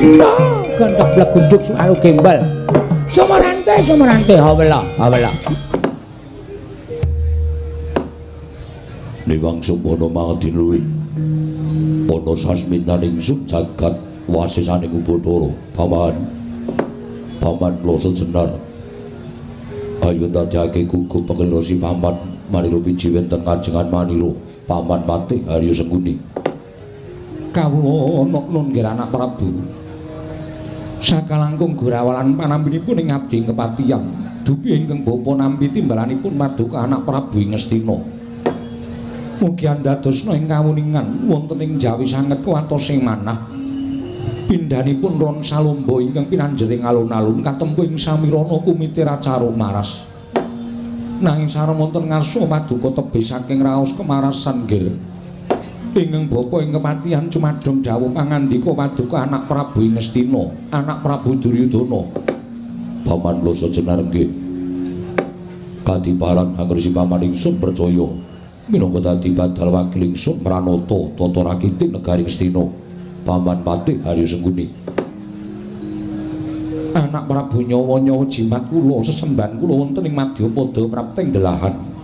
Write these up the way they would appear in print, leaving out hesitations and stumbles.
Gendhok blegunduk suwaru gembel. Sumorante sumorante hawela hawela. Niwang sumana mangadin luwih. Ana sasmitaning ingsun jagat wasisaning Ubathara. Paman. Paman Loso Jenar. Ayo ndadekake gugup pakelira si paman Manira biji wonten kajengan Manira. Paman Patih Harya Sengkuni. Kawula nok nun nggih anak Prabu. Sakalangkung gurawalan panampinipun ing abdi kepatihan. Dupi ingkang bapa nampi timbalanipun paduka anak Prabu ing Ngastina. Mugi andadosna ing kawuningan wonten ing jawi sanget kuwatos ing manah. Pindhanipun Ron Salomba ingkang pinanjering alun-alun katempuh ing samirana kumite Racaruk Maras. Nanging sareng wonten ngarsa paduka tebih saking raos kemarasan nggir. Ingkang bapa ing kepatihan cumadong dawuh pangandika paduka anak Prabu ing Ngastina, anak Prabu Duryudana. Paman Loso Jenar nggih. Kadiparan angresi paman ingsun percaya minangka dadi badal wakil ingsun mranata tata rakiting negari Ngastina. Paman Patih Harya Sengkuni. Anak Prabu nyawa-nyawa jimat kula sesembahan kula wonten ing madyapada prapting delahan.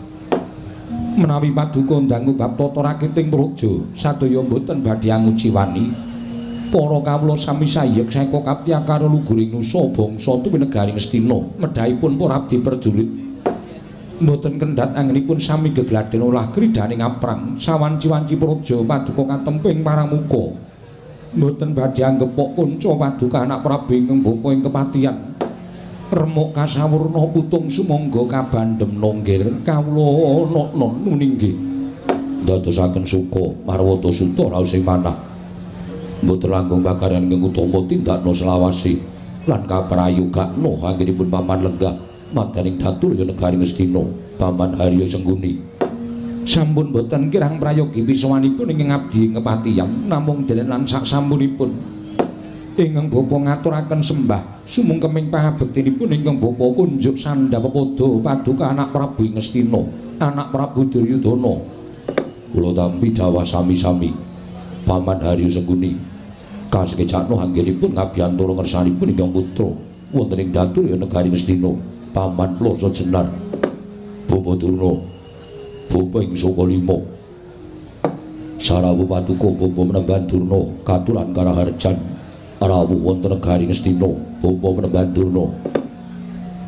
Menawi paduka ndangu bab tata rakiting praja sadaya mboten badhe anguciwani. Para kawula sami sayek saeka kaptiya karo luguring nusa bangsa tuwi negari Ngastina medhahipun para abdi prajurit. Mboten kendhat anggenipun sami gegladhen olah kridhaning aprang sawanci-wanci praja paduka katemping paramuka. Mboten badhe anggepok kunca paduka anak Prabu ingkang bapa ing kepatihan. Remuk kasawurna putung sumangga kabandhem nggir kawula nok-non nggih. Ndadosaken suka marwata suta raos ing manah. Mboten langkung pakaryan ingkang utama tindakna selawase lan kaprayogakna anggenipun paman lenggah madaning datur ya negari Ngastina. Paman Harya Sengkuni. Sampun boten kirang prayogi pisawanipun ingkang abdi ing kepatihan namung dene lan sak sampunipun ingkang bapa ngaturaken sembah sumungkeming pangabektinipun ingkang bapa kunjuk sandha pepadha paduka anak Prabu ing Ngastina, anak Prabu Duryudana. Kula tampi dawah sami-sami Paman Harya Sengkuni. Kasekecakno anggenipun ngabiyantara ngersanipun ingkang putra wonten ing datur ya negari Ngastina. Paman Ploso Jenar. Bapa Durna, bapa ing Saka Lima. Sarawuh patuko bapa Menemban Durna katuran karaharjan rawuh wonten negari Ngastina. Bapa Menemban Durna.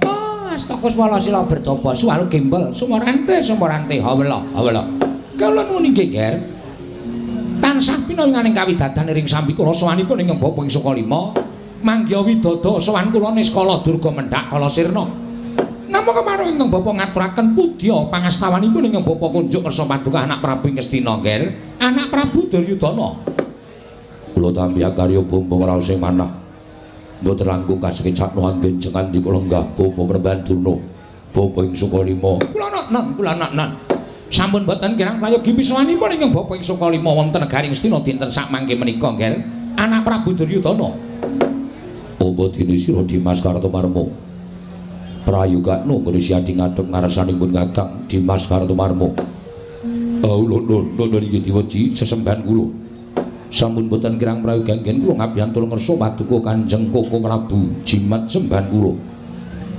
Ah, astaka swala sila bertapa suwalu gembel sumorante sumorante hawela hawela. Kawula nuwun inggih, Ger. Tansah pinanganing kawidadan ring sambikala sowanipun ingkang bapa ing Saka Lima manggiha widada sowan kula niskala durga mendhak kala sirna. Namung kepareng ingkang bapa ngaturaken pudya pangastawanipun ingkang bapa kunjuk ngersa paduka anak Prabu ing Ngastina, Ger, anak Prabu Duryudana. Kula tampi akarya bamba raos ing manah. Mboten langkung kasekecakno anggen jengan dika lenggah bapa Menemban Durna. Bapa ing Saka Lima. Kula nok-non, kula nok-non. Sampun boten kirang prayogi pisawanipun ingkang bapa ing Saka Lima wonten negari Ngastina dinten sakmangke menika, Ger, anak Prabu Duryudana. Apa dene sira Dimas Kartomarma? Prayogakno nggone siadi ngadhep ngarsanipun Kakang Dimas Kartomarma. Lho lho lho niki diweji sesembahan kula. Sampun boten kirang prayoga anggen kula ngabiyantur ngersa paduka Kanjeng Koko Prabu jimat sembahan kula.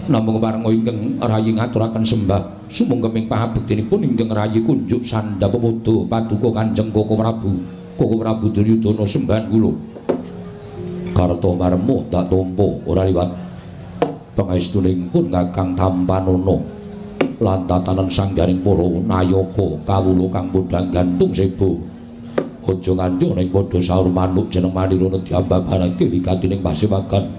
Namung keparenga ingkang rayi ngaturaken sembah sumungkeming pangabektinipun ingkang rayi kunjuk sandha pepadha paduka Kanjeng Koko Prabu. Koko Prabu Duryudana sembahan kula. Kartomarma tak tampa ora liwat. Pangaestuning pun Kakang Tampanana lan tatanan sanggaring para nayaka kawula kang padha gantung seba. Aja nganti ana ing padha saur manuk jeneng Manira diambabarake wigatining pasewagan.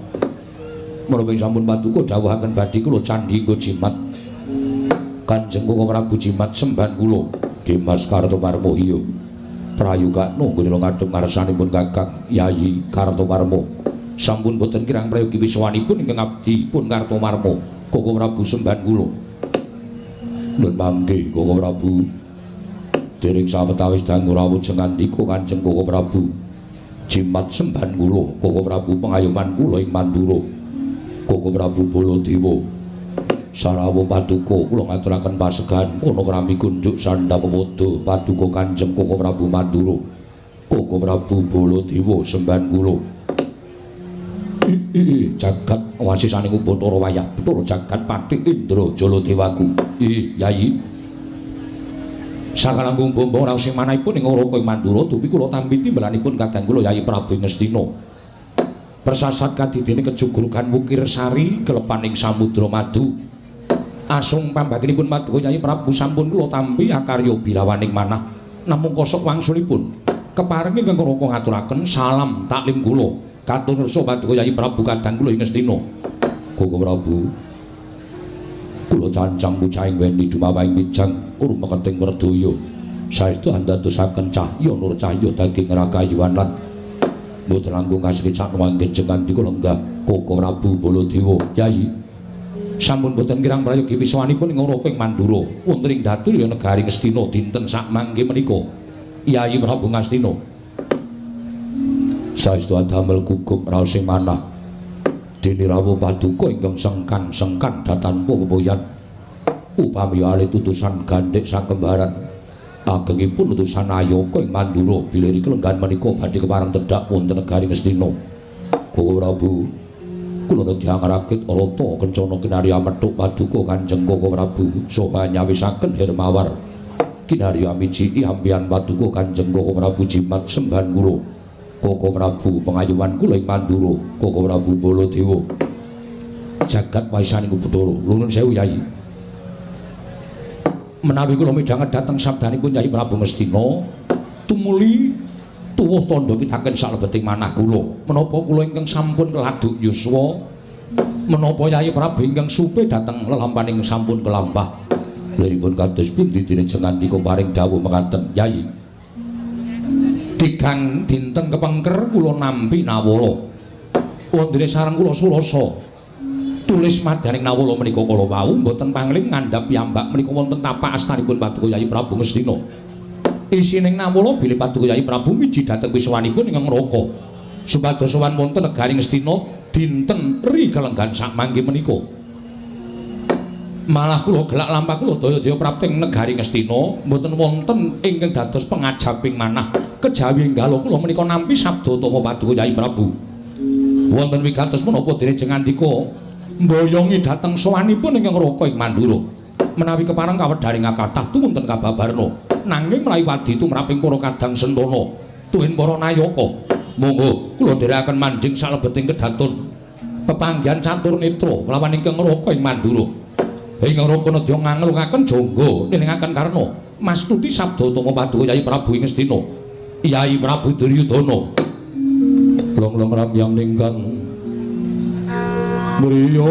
Menawi sampun paduka dawuhaken badhe kula candhi nggo jimat. Kanjeng Koko Prabu jimat sembahan kula. Dimas Kartomarma iya. Prayogakno nggone ngadhep ngarsanipun Kakang Yayi Kartomarma. Sampun boten kirang prayogi pisawanipun ingkang abdi pun Kartomarma. Koko Prabu sembahan kula. Nun mangke Koko Prabu. Dereng sawetawis dangu rawuh jengandika Kanjeng Koko Prabu. Jimat sembahan kula Koko Prabu pengayoman kula ing Mandura. Koko Prabu Baladewa. Sarawuh paduka kula ngaturaken pasegahan kono krami kunjuk sandha pepadha paduka Kanjeng Koko Prabu Mandura. Koko Prabu Baladewa sembahan kula. Jagat wasisaning Bathara wayah Bathara jagat Patih Indra Jaladewaku. Yai. Sakalangkung bombong raos ing manahipun ing Raka ing Mandura dupi kula tampi timbalanipun kadang kula Yai Prabu Ngastina. Persasat kadidene kejugurugan Wukir Sari kelepaning Samudra Madu. Asung pambaginipun paduka Yai Prabu sampun kula tampi akarya birawaning manah namung kosok wangsulipun. Kepareng ingkang Raka ngaturaken salam taklim kula. Katur ngersa paduka Yai Prabu kadang kula ing Ngastina. Koko Prabu, kula cancang bocahing weni dumawahing wijang rumeketing werdaya. Saestu andadosaken cahya nur cahya daging ragayuwan lan mboten langkung kasekecak wanggen jengandika lenggah Koko Prabu Baladewa. Yai, sampun boten kirang prayogi wiswanipun ing Raka ing Mandura wonten ing Datulya negari Ngastina dinten sakmangke menika. Yai Prabu Ngastina. Saestu adamel gugup raos ing manah dene rawuh paduka ingkang sengkan-sengkan datanpa pepoyan upami alit utusan gandhek sakembaran agengipun utusan Ayaka ing Mandura bilih kelenggahan menika badhe kepareng tedhak wonten negari Ngastina. Koko Prabu, kula nedhi rakit rata kencana kinarya methuk paduka Kanjeng Koko Prabu saha nyawisaken Hermawar kinarya miciki ampian paduka Kanjeng Koko Prabu jimat sembahan kula. Koko Prabu pengayuman kula ing Mandura, Koko Prabu Baladewa. Jagat waisaning Bathara. Nuwun sewu Yai. Menawi kula midhanget dhateng sabdanipun Yai Prabu Ngastina, tumuli tuwuh tandha pitaken salebeting manah kula. Menapa kula ingkang sampun keladuk yuswa, menapa Yai Prabu ingkang supe dhateng lelampaning sampun kelampah. Liripun kados pundi dene jengandika paring dawuh mekaten, Yai? Tigang dinten kepengker kula nampi nawala. Wondene sareng kula Surasa. Tulis madyaning nawala menika kala wau mboten pangling ngandhap piyambak menika wonten tapak astanipun paduka Yai Prabu Ngastina. Isining nawala bilih paduka Yai Prabu miji dhateng wiswanipun ingkang Raka. Supados sowan wonten negari Ngastina dinten ri kalenggahan sakmangke menika. Malah kula gelak lampah kula daya-daya prapting negari Ngastina mboten wonten ingkang dados pengajaping manah. Kejawi enggalo kula menika nampi sabda utama paduka Yai Prabu. Wonten wigatos menapa dene jengandika mboyongi dhateng sowanipun ingkang Raka ing Mandura. Menawi kepareng kawedharing kathah tumunten kababarna. Nanging menawi wadi tumraping para kadang sentana tuwin para nayaka, monggo kula nderekaken manjing salebeting kedaton pepanggihan catur netra kelawan ingkang Raka ing Mandura. Ingkang Raka nedya nganglungaken jangga nilingaken karna mastuti sabda utama paduka Yai Prabu ing Ngastina. Yai Prabu Duryudana. Long-long ramyang ninggang mriya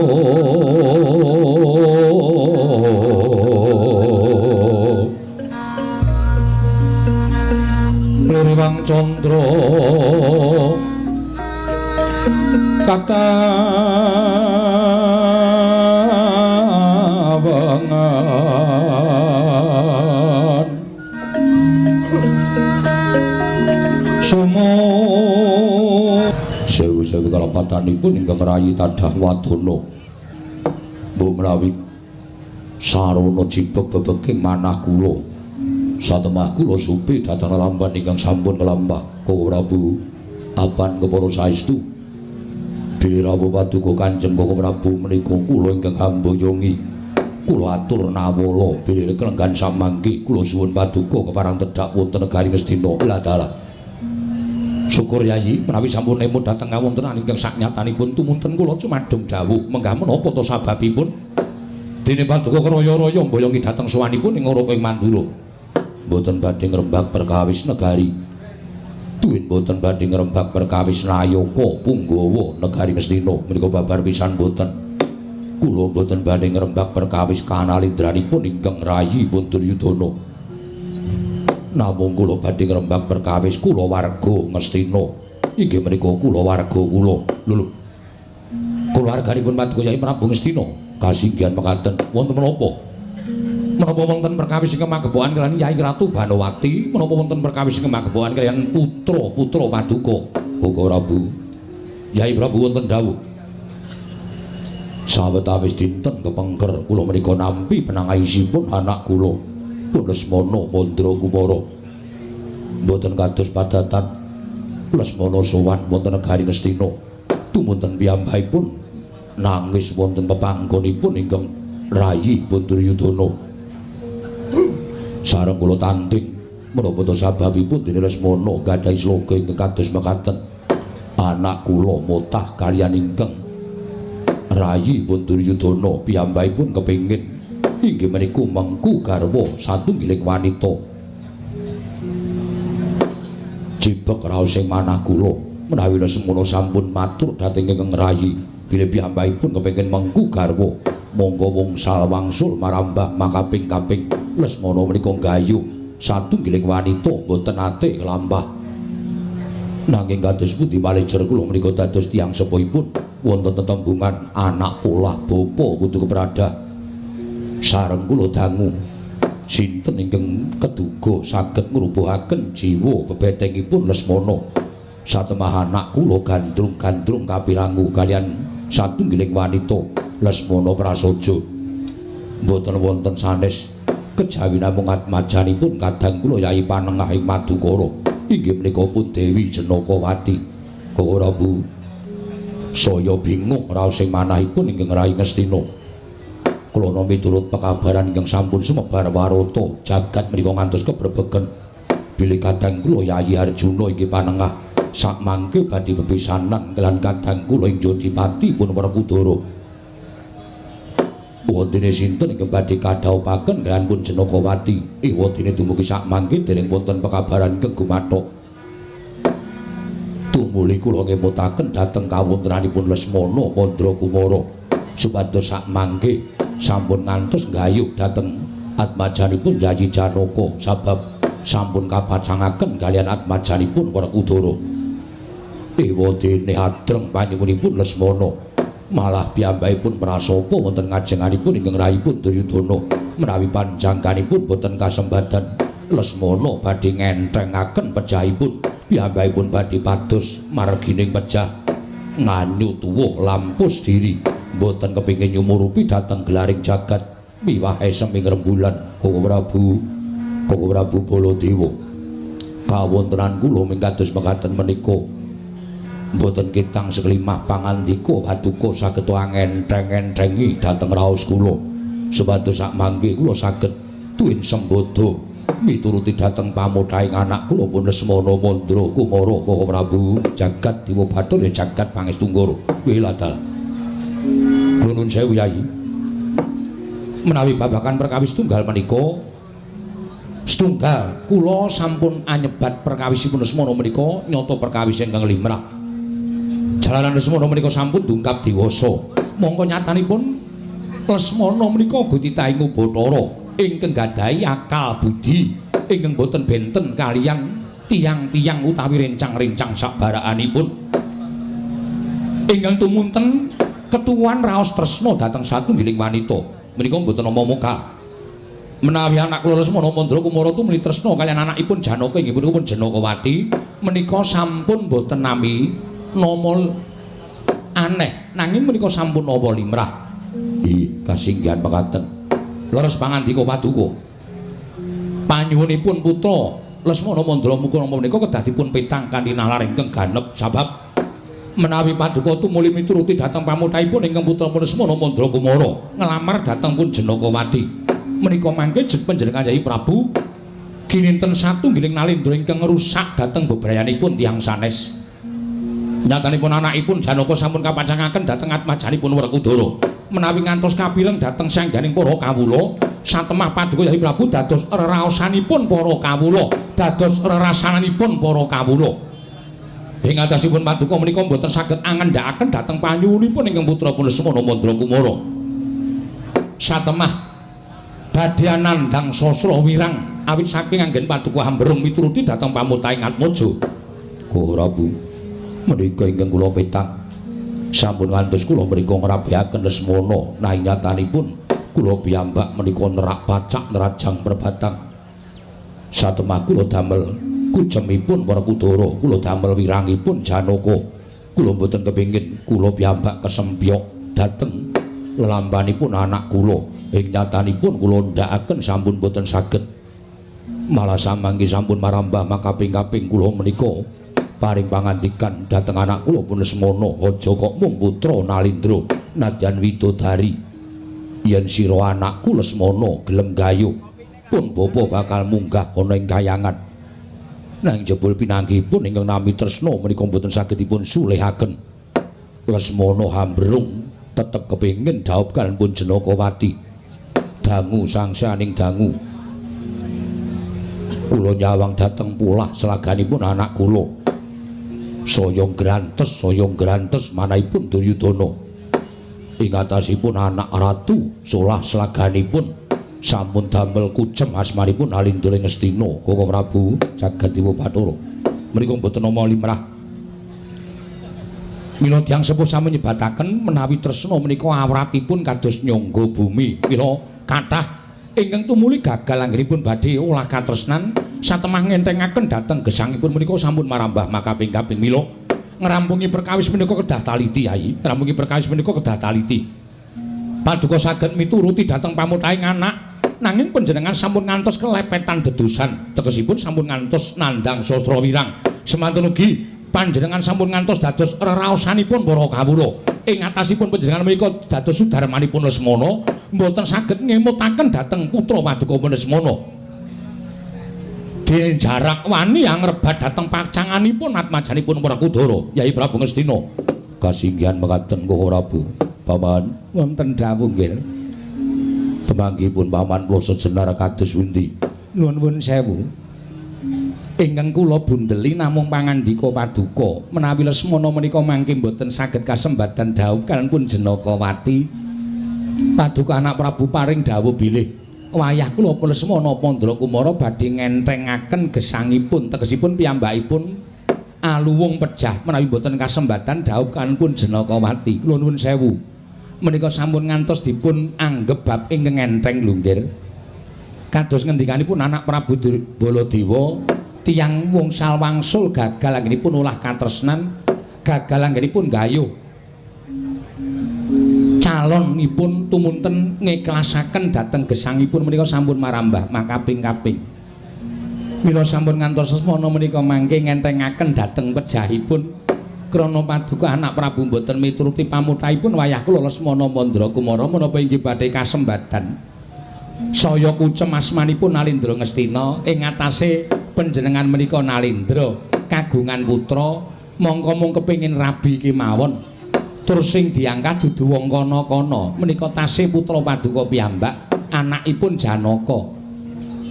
liriwang candra katawangan sumo sewu-sewu kalepatanipun ingkang rayi tadah wadana. Mbok menawi sarana jibeg bebeking manah kula satemah kula supi dhateng lampan ingkang sampun kelampah. Koko Prabu apan kepara saestu bilih rawuh paduka Kanjeng Koko Prabu menika kula ingkang hamboyongi. Kula atur nawala bilih kelenggahan samangke kula suwun paduka kepareng tedhak wonten negari Ngastina. La dalah. Syukur Yayi menawi sampun emut dhateng kawontenan ingkang saknyatanipun tumunten kula cumadung dawuh menggah menapa ta sababipun dene paduka kraya-raya mboyongi dhateng sowanipun ing Raka ing Mandura. Mboten badhe ngrembak perkawis negari. Tuwin mboten badhe ngrembak perkawis nayaka punggawa negari Ngastina menika babar pisan mboten. Kula mboten badhe ngrembak perkawis kanalindraanipun ingkang rayi pun Duryudana. Namung kula badhe ngrembak perkawis kula warga Ngastina. Inggih menika kula warga kula. Lho lho. Kulawarganipun paduka Yai Prabu Ngastina kasinggihan mekaten wonten menapa? Menapa wonten perkawis ingkang magepokan kaliyan Yai Ratu Banowati? Menapa wonten perkawis ingkang magepokan kaliyan putra-putra paduka? Koko Prabu. Yai Prabu wonten dawuh. Sawetawis dinten kepengker kula menika nampi penangaisipun anak kula pun Lesmana Mandra Kumara. Mboten kados padatan Lesmana sowan wonten negari Ngastina. Tumunten piyambakipun nangis wonten pepanggonipun ingkang rayi pun Duryudana. Sareng kula tanding menapa ta sababipun dene Lesmana gadhahi sloga ingkang kados mekaten. Anak kula motah kaliyan ingkang rayi pun Duryudana piyambakipun kepengin inggih menika mengku garwa satunggiling wanita. Jibek raos ing manah kula menawi Lesmana sampun matur dhateng ingkang rayi bilih piyambakipun kepengin mengku garwa monggo wungsal wangsul marambah makaping-kaping Lesmana menika nggayuh satunggiling wanita boten nate nglampah. Nanging kados pundi malih jer kula menika dados tiyang sepuhipun wonten tetembungan anak polah bapa kudu kepradah. Sareng kula dangu sinten ingkang keduga saged ngrubuhaken jiwa bebetengipun Lesmana. Satemah anak kula gandrung-gandrung kapirangu kaliyan satunggiling wanita Lesmana prasaja. Mboten wonten sanes kejawi namung atmajanipun kadang kula Yai Panengah ing Madukara inggih menika pun Dewi Janakawati. Koko Prabu saya bingung raos ing manahipun ingkang Rayi Ngastina. Klana miturut pekabaran ingkang sampun sumebar warata jagat menika ngantos kebrebegen bilih kadang kula Yayi Arjuna inggih Panengah sakmangke badhe bepisanan kelan kadang kula ing Jodipati pun Werkudara. Wondene sinten ingkang badhe kadhawuhaken kaliyan pun Janakawati? Ewadene dumugi sakmangke dereng wonten pekabaran ingkang gumathok. Tumuli kula ngemutaken dhateng kawontenanipun Lesmana Mandra Kumara supados sakmangke sampun ngantos nggayuh dhateng atmajanipun Yayi Janaka sabab sampun kapacangaken kaliyan atmajanipun Werkudara. Ewadene adreng panyuwunipun Lesmana malah piyambakipun prasapa wonten ngajenganipun ingkang rayipun Duryudana menawi panjangkanipun boten kasembadan Lesmana badhe ngenthengaken pejahipun piyambakipun badhe pados margining pejah nganyu tuwuh lampus diri boten kepingin nyumurupi dhateng gelaring jagat miwah esem ing rembulan. Koko Prabu, Koko Prabu Baladewa, kawontenan kula mingkados mekaten menika mboten ketang sekelimah pangandika paduka saged angentheng-enthengi dhateng raos kula supados sakmangke kula saged tuwin sembada mituruti dhateng pamothahing anak kula pun Lesmana Mandra Kumara. Koko Prabu, jagat Dewa Bathara jagat pangestu Ngara. Wiladal. Kula nuwun sewu Yayi, menawi babagan perkawis tunggal menika setunggal kula sampun anyebat perkawisipun Lesmana menika nyata perkawis ingkang limrah. Jalaran Lesmana menika sampun dungkap dewasa. Mongko nyatanipun Lesmana menika uga titahing Bathara ingkang gadhahi akal budi ingkang boten benten kaliyan tiyang-tiyang utawi rencang-rencang sabarakanipun. Ingkang tumunten ketuwan raos tresna dhateng satunggiling wanita menika boten nama mokal. Menawi anak kula Lesmana Mandra Kumara tumuli tresna kaliyan anakipun Janaka inggih punika pun Janakawati menika sampun boten nami nama aneh nanging menika sampun napa limrah. Ih, kasinggihan mekaten. Leres pangandika paduka. Panyuwunipun putra Lesmana Mandra Kumara menika kedah dipun petang kanthi nalar ingkang ganep sabab menawi paduka tumuli mituruti dhateng pamothahipun ingkang putra pun Lesmana Mandra Kumara nglamar dhateng pun Janakawati menika mangke panjenengan Yayi Prabu kininten satunggiling nalendra ingkang ngrusak dhateng bebrayanipun tiyang sanes. Nyatanipun anakipun Janaka sampun kapancangaken dhateng atmajanipun Werkudara. Menawi ngantos kapireng dhateng sangganing para kawula, satemah paduka Yayi Prabu dados reraosanipun para kawula, dados rerasananipun para kawula. Ing atasipun paduka menika mboten saged angendhakaken dhateng panyuwunipun ingkang putra pun Lesmana Mandra Kumara. Satemah badhe nandhang sasra wirang awit saking anggen paduka hamberung mituruti dhateng pamutahing Atmaja. Koko Prabu, menika ingkang kula petang sampun ngantos kula mriku ngrabehaken Lesmana nanging nyatanipun kula piyambak menika nerak pacak nerajang perbatang. Satemah kula damel kujemipun Werkudara, kula damel wirangipun Janaka. Kula mboten kepingin kula piyambak kesempyok dhateng lelampanipun anak kula. Ing nyatanipun kula ndhakaken sampun boten saged. Malah samangke sampun marambah makaping-kaping kula menika Paring pangandikan dhateng anak kula pun Lesmana, aja kok mung putra Nalindra nadyan widodari. Yen sira anakku Lesmana gelem gayuh, pun bapa bakal munggah ana ing kayangan. Nanging jebul pinanggihipun ingkang nami tresna menika mboten saged dipun sulihaken. Lesmana hambrung tetep kepengin dhaup kaliyan pun Janakawati. Dangu sangsaning dangu. Kula nyawang dhateng polah selaganipun anak kula. Saya grantes manahipun Duryudana. Ing atasipun anak ratu solah selaganipun sampun damel kucem asmanipun Nalindra Ngastina. Koko Prabu Jagadewa Bathara. Menika mboten nama limrah. Mila tiyang sepuh sami nyebataken menawi tresna menika awratipun kados nyangga bumi. Mila kathah ingkang tumuli gagal anggenipun badhe olah katresnan satemah ngentengaken dhateng gesangipun menika sampun marambah makaping-kaping. Mila ngrampungi perkawis menika kedah taliti, Yai. Ngrampungi perkawis menika kedah taliti. Paduka saged mituruti dhateng pamutaing anak, nanging panjenengan sampun ngantos kelepetan dedusan, tegesipun sampun ngantos nandhang sastra wirang. Semanten ugi panjenengan sampun ngantos dados reraosanipun para kawula. Ing atasipun panjenengan menika dados sudarmanipun Lesmana, mboten saged ngemutaken dhateng putra paduka Lesmana. Dene jarak wani angrebat dhateng pacanganipun atmajanipun Werkudara, Yai Prabu Ngastina. Kasinggihan mekaten Koko Prabu. Paman, wonten dawuh nggih. Pemanggihipun paman Ploso Jenar kados pundi? Nuwun sewu. Ingkang kula bundeli namung pangandika paduka menawi Lesmana menika mangke mboten saged kasembadan dhaup kaliyan pun Janakawati. Paduka anak Prabu paring dawuh bilih wayah kula Lesmana Pandra Kumara badhe ngentengaken gesangipun, tegesipun piyambakipun aluwung pejah menawi mboten kasembadan dhaup kaliyan pun Janakawati. Kula nuwun sewu. Menika sampun ngantos dipun anggep bab ingkang enteng lho nggih. Kados ngendikanipun anak Prabu Baladewa, tiyang wngsal wangsul gagal anggenipun olah katresnan, gagal anggenipun gayuh calonipun tumunten ngiklasaken dhateng gesangipun menika sampun marambah makaping-kaping. Mila sampun ngantos Lesmana menika mangke ngentengaken dhateng pejahipun krana paduka anak Prabu mboten mituruti pamutahipun wayah kula Lesmana Mandra Kumara menapa inggih badhe kasembadan saya kucem asmanipun Nalindra Ngastina. Ing atase panjenengan menika Nalindra kagungan putra, mongko mung kepengin rabi kemawon, terus sing diangkat dudu wong kana-kana menika tasih putra paduka piyambak, anakipun Janaka.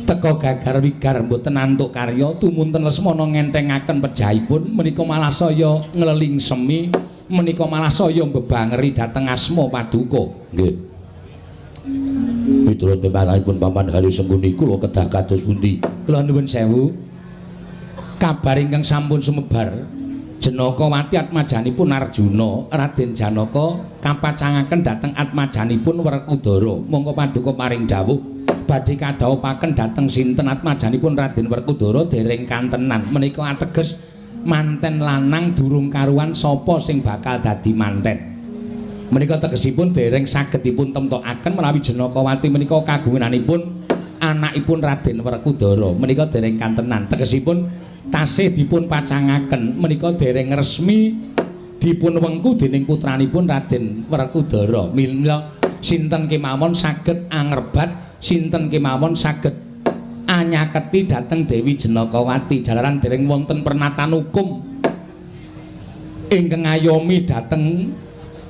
Teka gagar wigar mboten antuk karya, tumunten Lesmana ngentengaken pejahipun menika malah saya ngleling semi, menika malah saya mbebangeri dhateng asma paduka. Nggih. Miturut pembalanipun Paman Hari Sengkuni kula kedah kados pundi? Kula nuwun sewu. Kabar ingkang sampun sumebar, Janakawati atmajanipun Arjuna, Raden Janaka kapacangaken dhateng atmajanipun Werkudara. Mongko paduka paring dawuh badhe kadhawuhaken dhateng sinten atmajanipun Raden Werkudara dereng kantenan. Menika ateges manten lanang durung karuan sapa sing bakal dadi manten. Menika tegesipun dereng saged dipun temtokaken menawi Janakawati menika kagunganipun anakipun Raden Werkudara. Menika dereng kantenan. Tegesipun tasih dipun pacangaken, menika dereng resmi dipun wengku dening putranipun Raden Werkudara. Mila sinten kemawon saged angrebat, sinten kemawon saged anyaketi dhateng Dewi Janakawati jalaran dereng wonten pernatan hukum ingkang ngayomi dhateng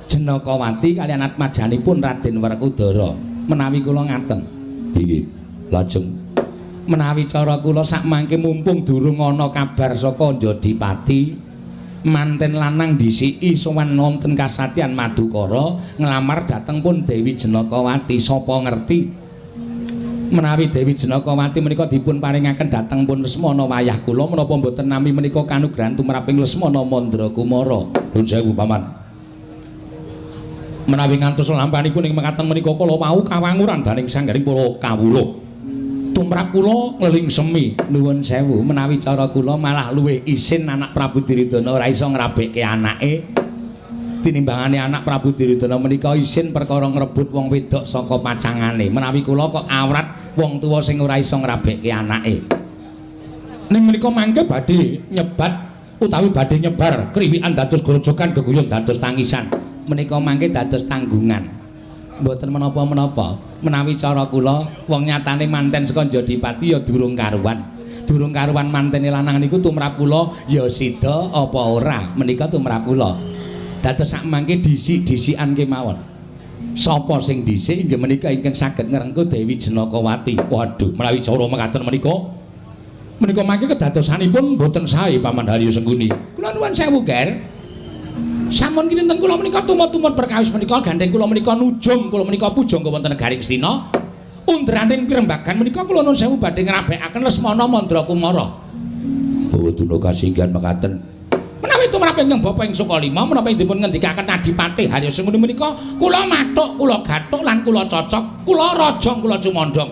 Janakawati kaliyan atmajanipun Raden Werkudara. Menawi kula ngaten. Inggih, lajeng menawi cara kula sakmangke mumpung durung ana kabar saka Jodipati, manten lanang dhisiki sowan wonten kasatyan Madukara nglamar dhateng pun Dewi Janakawati. Sapa ngerti menawi Dewi Janakawati menika dipun paringaken dhateng pun Lesmana wayah kula menapa mboten nami menika kanugrahan tumraping Lesmana Mandra Kumara. Nuwun sewu Paman. Menawi ngantos lampanipun ing mekaten menika kala wau kawanguran daning sanggaring para kawula. Tumrap kula ngleling semi. Nuwun sewu, menawi cara kula malah luwih isin anak Prabu Duryudana ora iso ngrabekke anake tinimbangane anak Prabu Duryudana menika isin perkara ngrebut wong wedok saka pacangane. Menawi kula kok awrat wong tuwa sing ora iso ngrabekke anake. Ning menika mangke badhe nyebat utawi badhe nyebar kriwikan dados grojogan geguyon dados tangisan. Menika mangke dados tanggungan. Mboten menapa-menapa, menawi cara kula wong nyatane manten saka Jodipati ya durung karuan. Durung karuan mantene lanang niku tumrap kula ya sida apa ora, menika tumrap kula. Dados sak mangke dhisik-dhisikan kemawon. Sapa sing dhisik inggih menika ingkang saged ngrengkuh Dewi Janakawati. Waduh, menawi cara mekaten menika menika mangke kedadosanipun mboten sae Paman Haryo Sengkuni. Kula nuwun sewu, Ger. Sampun kinten kula menika tumut-tumut perkawis menika gandeng kula menika nujum kula menika pujangga wonten negari Ngastina. Undraning pirembagan menika kula nuwun sewu badhe ngrabekaken Lesmana Mandra Kumara. Bawa tuna kasinggihan mekaten. Menawi tumrap ingkang Bapa ing Sukalima menapa dipun ngendikaken Adipati Haryo Sengkuni menika kula mathuk, kula gathuk lan kula cocok, kula rajang, kula cumandhong.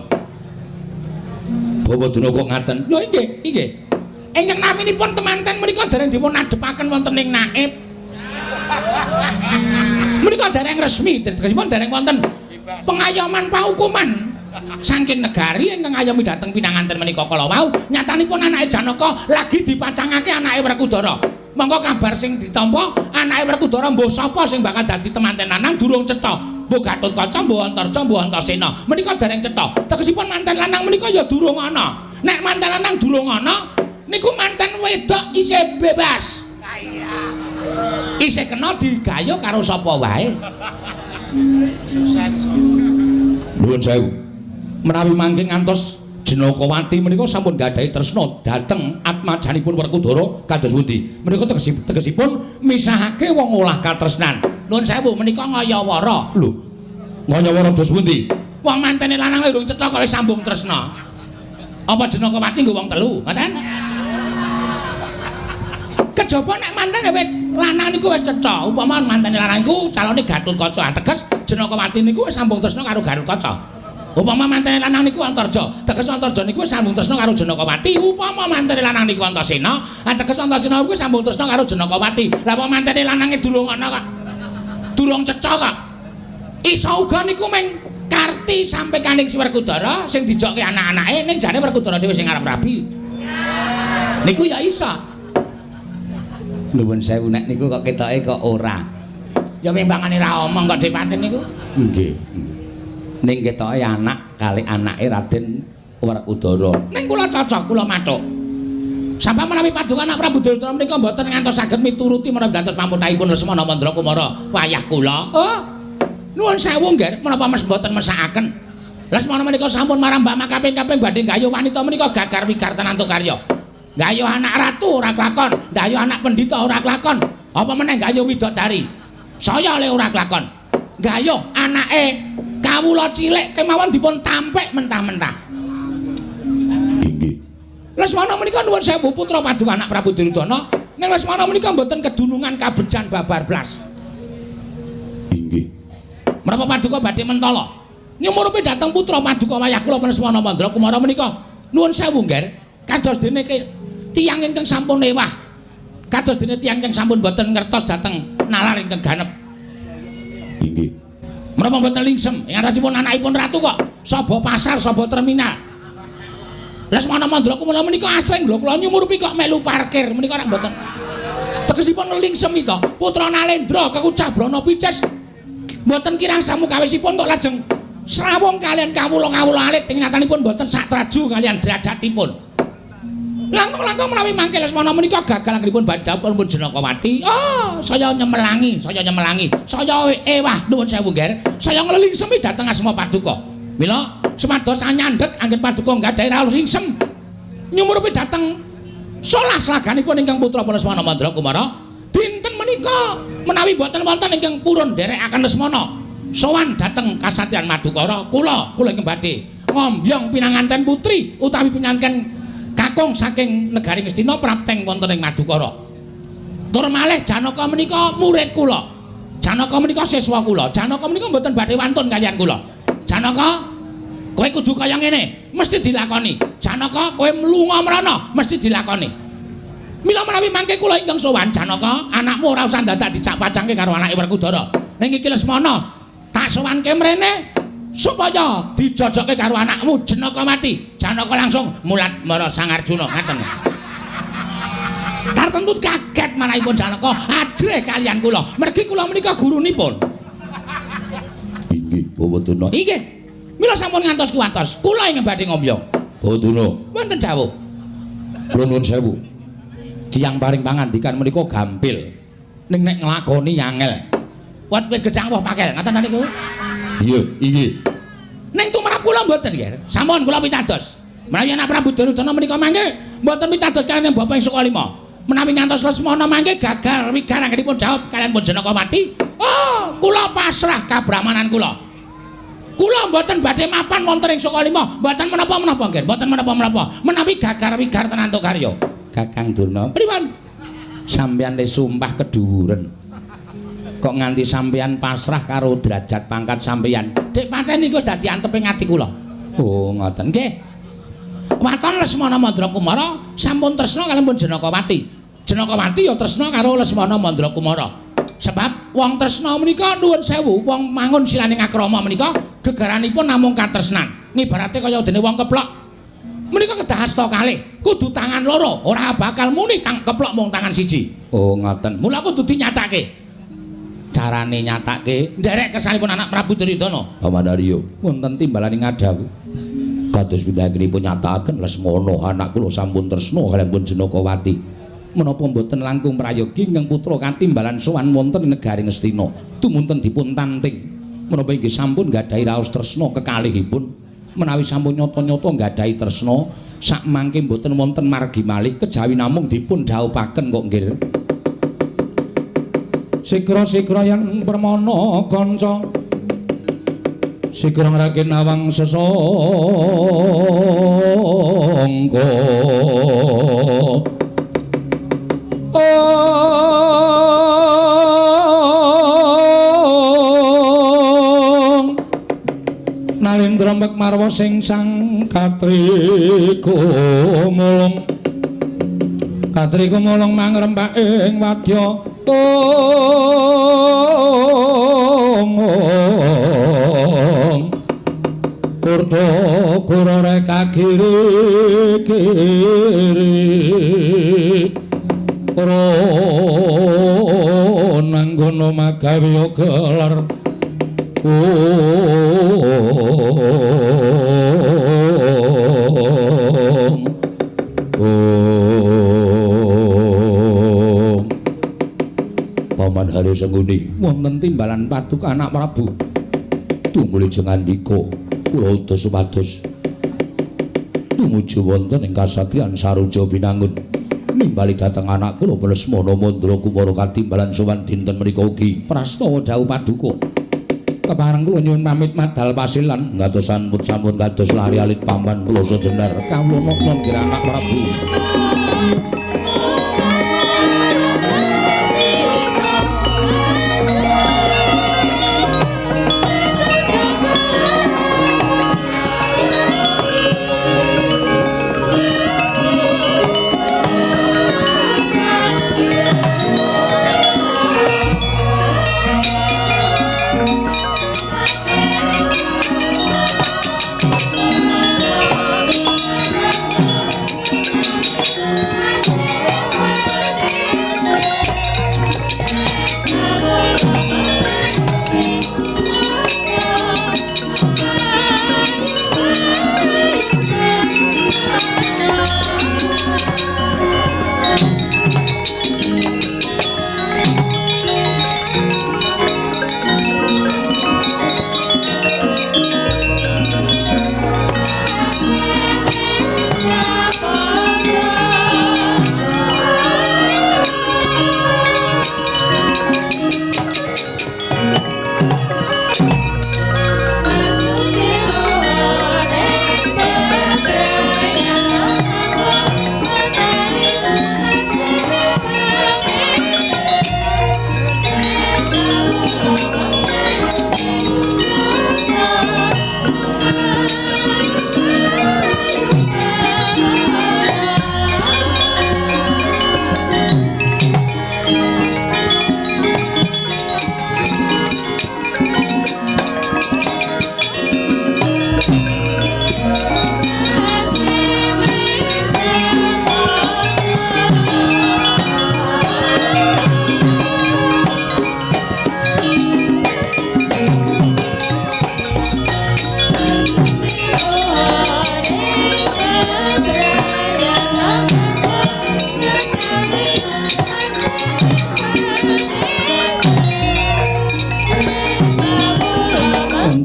Bawa tuna kok ngaten? Lho inggih, inggih. Ingkang naminipun temanten menika dereng dipun adhepaken wonten ing naib. Menika dereng resmi, tegesipun dereng wonten pengayoman pahukuman saking negari ingkang ngayomi dhateng pinanganten menika kala wau. Nyatanipun anake Janaka lagi dipacangake anake Werkudara. Monggo kabar sing ditampa anake Werkudara mbuh sapa sing bakal dadi temanten lanang durung cetha. Mbuh Gatotkaca, mbuh Antarja, mbuh Antasena. Menika dereng cetha. Tegesipun manten lanang menika ya durung ana. Nek manten lanang durung ana, niku manten wedok isih bebas. Isih kena digayo karo sapa wae. Sukses. Nuwun sewu. Menawi mangke ngantos Janakawati menika sampun gadhahi tresna dhateng atmajanipun Werkudara kados pundi? Menika tegesipun misahake wong olah katresnan. Nuwun sewu menika ngayawara. Lho, ngayawara dos pundi? Wong mantene lanang urung cetha kok wis sambung tresna. Apa Janakawati nggo wong telu, ngoten? Kejaba nek mantene wit lanang niku wis cetha, upama mantene lanang niku calone Gatotkaca, teges Janakawati niku wis sambung tresna karo Gatotkaca. Upama mantene lanang niku Antarja, teges Antarja niku wis sambung tresna karo Janakawati. Upama mantene lanang niku Antasena, teges Antasena niku sambung tresna karo Janakawati. Lah wong mantene lanange durung ana kok. Durung cetha kok. Iso uga niku meng karti sampe kaning si Werkudara sing dijokke anak-anake ning jane Werkudara dhewe sing arep rabi. Niku ya iso. Nuwun sewu nek niku kok ketoke kok ora. Ya mimbangane ra omong kok Depatin niku. Nggih. Ning ketoke anak kali anake Raden Werkudara. Ning kula cocok, kula mathuk. Sapa menawi paduka anak Prabu Duryudana menika mboten ngantos saged mituruti menawi dados pamutahipun Lesmana Mandra Kumara wayah kula. Oh. Nuwun sewu, Ngger, menapa mes mboten mesakaken. Lesmana menika sampun marambak makaping-kaping badhe gayuh wanita menika gagar wigar tenan karya. Gayuh anak ratu ora kelakon, gayuh anak pendhita ora kelakon, apa meneh gayuh widodari. Saya le ora kelakon. Gayuh anake kawula cilik kemawon dipun tampik mentah-mentah. Inggih. Lesmana menika nuwun sewu putra paduka anak Prabu Duryudana, ning Lesmana menika mboten kedunungan kabejan babar blas. Inggih. Menapa paduka badhe mentala? Nyumurupi dhateng putra paduka wayah kula Lesmana Mandra Kumara menika nuwun sewu, Ngger, kados dene tiyang ingkang sampun ewah. Kados dene tiyang ingkang sampun boten ngertos dhateng nalar ingkang ganep. Inggih. Menapa mboten lingsem ing atasipun anakipun ratu kok saba pasar, saba terminal. Lesmana Mandra Kumara menika asring lho kula nyumurupi kok melu parkir menika rak mboten. Tegesipun lingsem to, putra Nalendra kekucah Brana Picis mboten kirang samukawisipun kok lajeng srawung kalian kawula-kawula alit ing nyatanipun mboten satraju kalian derajatipun. Langkung-langkung menawi mangke Lesmana menika gagal anggenipun badhapun pun Janakawati. Oh, saya nyemelangi, saya nyemelangi. Saya ewah nuwun sewu, Ngger. Saya nglelingsemi dhateng asma paduka. Mila supados anyandhet anggen paduka nggadahi rawuh lingsem nyumurupi dhateng solah slaganipun ingkang putra Lesmana Mandra Kumara. Dinten menika menawi boten wonten ingkang purun nderekaken Lesmana sowan dhateng kasatriyan Madukara, kula kula ingkang badhe ngombyong pinanganten putri utawi pinanganten kakung saking negari Ngastina prapteng wonten ing Madukara. Tur malih Janaka menika murid kula. Janaka menika siswa kula. Janaka menika mboten badhe wantun kaliyan kula. Janaka, kowe kudu kaya ngene, mesti dilakoni. Janaka, kowe mlunga mrana, mesti dilakoni. Mila menawi mangke kula ingkang sowan Janaka, anakmu ora usah dadak dicak-pacangke karo anake Werkudara. Ning iki Lesmana tak sowanke mrene supaya dijojokke karo anakmu Janaka mati. Janaka langsung mulat mara Sang Arjuna ngaten. Tartemtu kaget manahipun Janaka ajrih kalian kula. Mergi kula menika gurunipun. Inggih, Bawa Durna. Inggih. Mila sampun ngantos kuwatos. Kula ingkang badhe ngombyong. Bawa Durna. Wonten dawuh. Kula nuwun sewu. Tiyang paring pangandikan menika gampil. Ning nek nglakoni angel. Wot wit gejang woh pakel. Ngoten ta niku? Iya, inggih. Ning tumrap kula mboten nggih. Sampun kula pitados. Menawi anak Prabu Duryudana menika mangke mboten pitados kaliyan Bapak ing Sukalima. Menawi ngantos Lesmana mangke gagal wigar anggenipun jawab kaliyan pun Janakawati. Oh, kula pasrah kabrahmanan kula. Kula mboten badhe mapan wonten ing Sukalima, mboten menapa-menapa nggih, mboten menapa-menapa. Menawi gagal wigar tenan entuk karya. Kakang Durna, pripun? Sampeyan le sumpah keduwuren. Kok nganti sampeyan pasrah karo derajat pangkat sampeyan? Dik pancen niku wis dadi anteping ati kula. Oh, ngoten nggih. Waton Lesmana Mandra Kumara sampun tresna kaliyan pun Janakawati. Janakawati ya tresna karo Lesmana Mandra Kumara. Sebab wong tresna menika nuwun sewu, wong mangun silaning akrama menika gegaranipun namung katresnan. Ngibarate kaya dene wong keplok. Menika kedah asta kalih, kudu tangan loro, ora bakal muni tang keplok mung tangan siji. Oh, ngoten. Mula kudu dinyatake. Carane nyatake nderek kersanipun anak Prabu Duryudana. Paman Arya, wonten timbalane ngadhawuh. Kados pindhahanipun nyatakaken Lesmana anak kula sampun tresna kaliyan pun Janakawati. Menapa mboten langkung prayogi ingkang putra katimbalan sowan wonten negari Ngastina tumunten dipun tanting. Menapa inggih sampun nggadahi raos tresna kekalihipun. Menawi sampun nyata-nyata nggadahi tresna sakmangke mboten wonten margi malih kejawi namung dipun dhawuhaken kok nggih. Sigra-sigra yen permana kanca sigra ngragin awang sesangka. Ong Nalindra mek marwa sing sang katriku mulung katriku mulung mangrempak ing wadya. Ong Kurta kurore kagiri kiri ora nanggono magawe gelar. Om Om Paman Hari Sengkuni wonten timbalan paduka anak Prabu tunggul jengandika kula utus supados tumuju wonten ing kasatriyan Saruja Binangun nimbali dhateng anak kula Lesmana Mandra Kumara katimbalan sowan dinten menika ugi prastawa dawuh paduka. Kepareng kula nyuwun pamit madal pasilan ngatosan pun sampun kados lari alit paman kula sejenar kawula nokno nggih anak Prabu.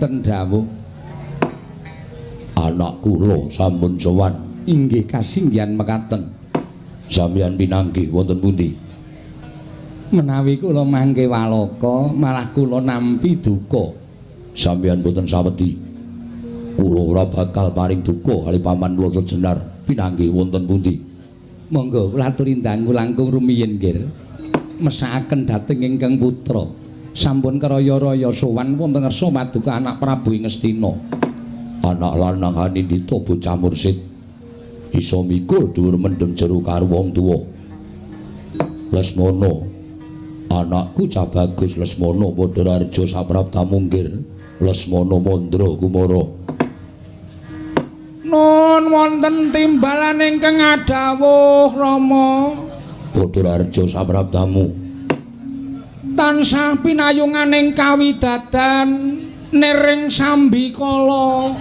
Wonten dawuh. Anak kula sampun sowan. Inggih kasinggihan mekaten. Sampeyan pinanggih wonten pundi? Menawi kula mangke waloka malah kula nampi duka. Sampeyan boten sawedi. Kula ora bakal paring duka kali paman kula Sejenar. Pinanggih wonten pundi? Monggo kula aturi dangu langkung rumiyin nggih. Mesakaken dhateng ingkang putra. Sampun keraya-raya sowan wonten ngersa paduka anak Prabu ing Ngastina. Anak lanang anindita bocah mursid. Iso mikul dhuwur mendem jero karo wong tuwa. Lesmana, anakku cah bagus Lesmana Padhararja sapraptamu nggir. Lesmana Mandra Kumara. Nun wonten timbalan ingkang adhawuh Rama. Padhararja sapraptamu. Tansah pinayunganing kawidadan nering sambikala.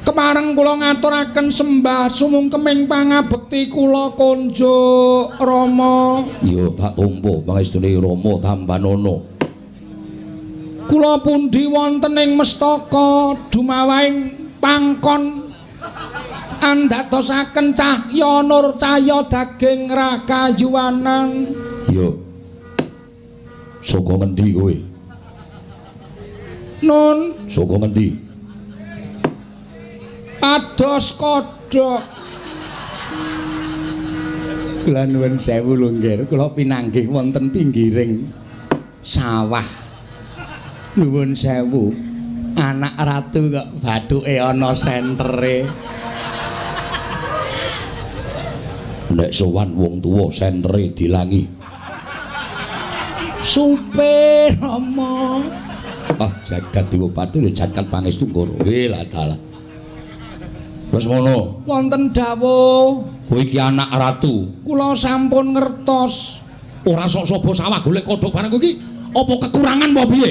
Kepareng kula ngaturaken sembah sumungkeming pangabekti kula konjuk Rama. Ya tak tampa pangestune Rama tampanana. Kula pundi wonten ing mestaka dumawahing pangkon andadosaken cahya nur cahya daging rakayuwanan. Ya. Saka ngendi kowe? Nun. Saka ngendi? Pados kodhok. Kula nuwun sewu lho nggih, kula pinanggih wonten pinggiring sawah. Nuwun sewu, anak ratu kok bathuke ana sentere. Nek sowan wong tuwa sentere dilangi. Supir Rama. Ah, jagat dewa bathara jagat pangestu ngoro. Lah dalah. Lesmana, wonten dawuh. Kowe iki anak ratu. Kula sampun ngertos. Ora sok saba sawah golek kodhok barang kowe iki apa kekurangan apa piye?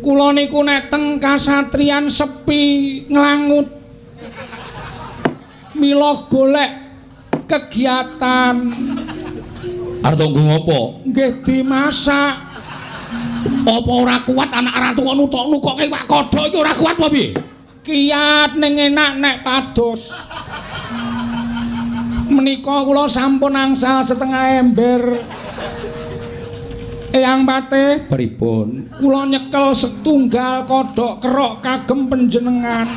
Kula niku nek teng kasatriyan sepi nglangut. Mila golek kegiatan. Arep nggo ngopo? Nggih dimasak. Apa ora kuat anak ratu kok nutuk-nukoke iwak kodhok iki ora kuat apa piye? Kiat ning enak nek pados. Menika kula sampun angsal setengah ember. Eyang Patih, pripun? Kula nyekel setunggal kodhok kerok kagem panjenengan.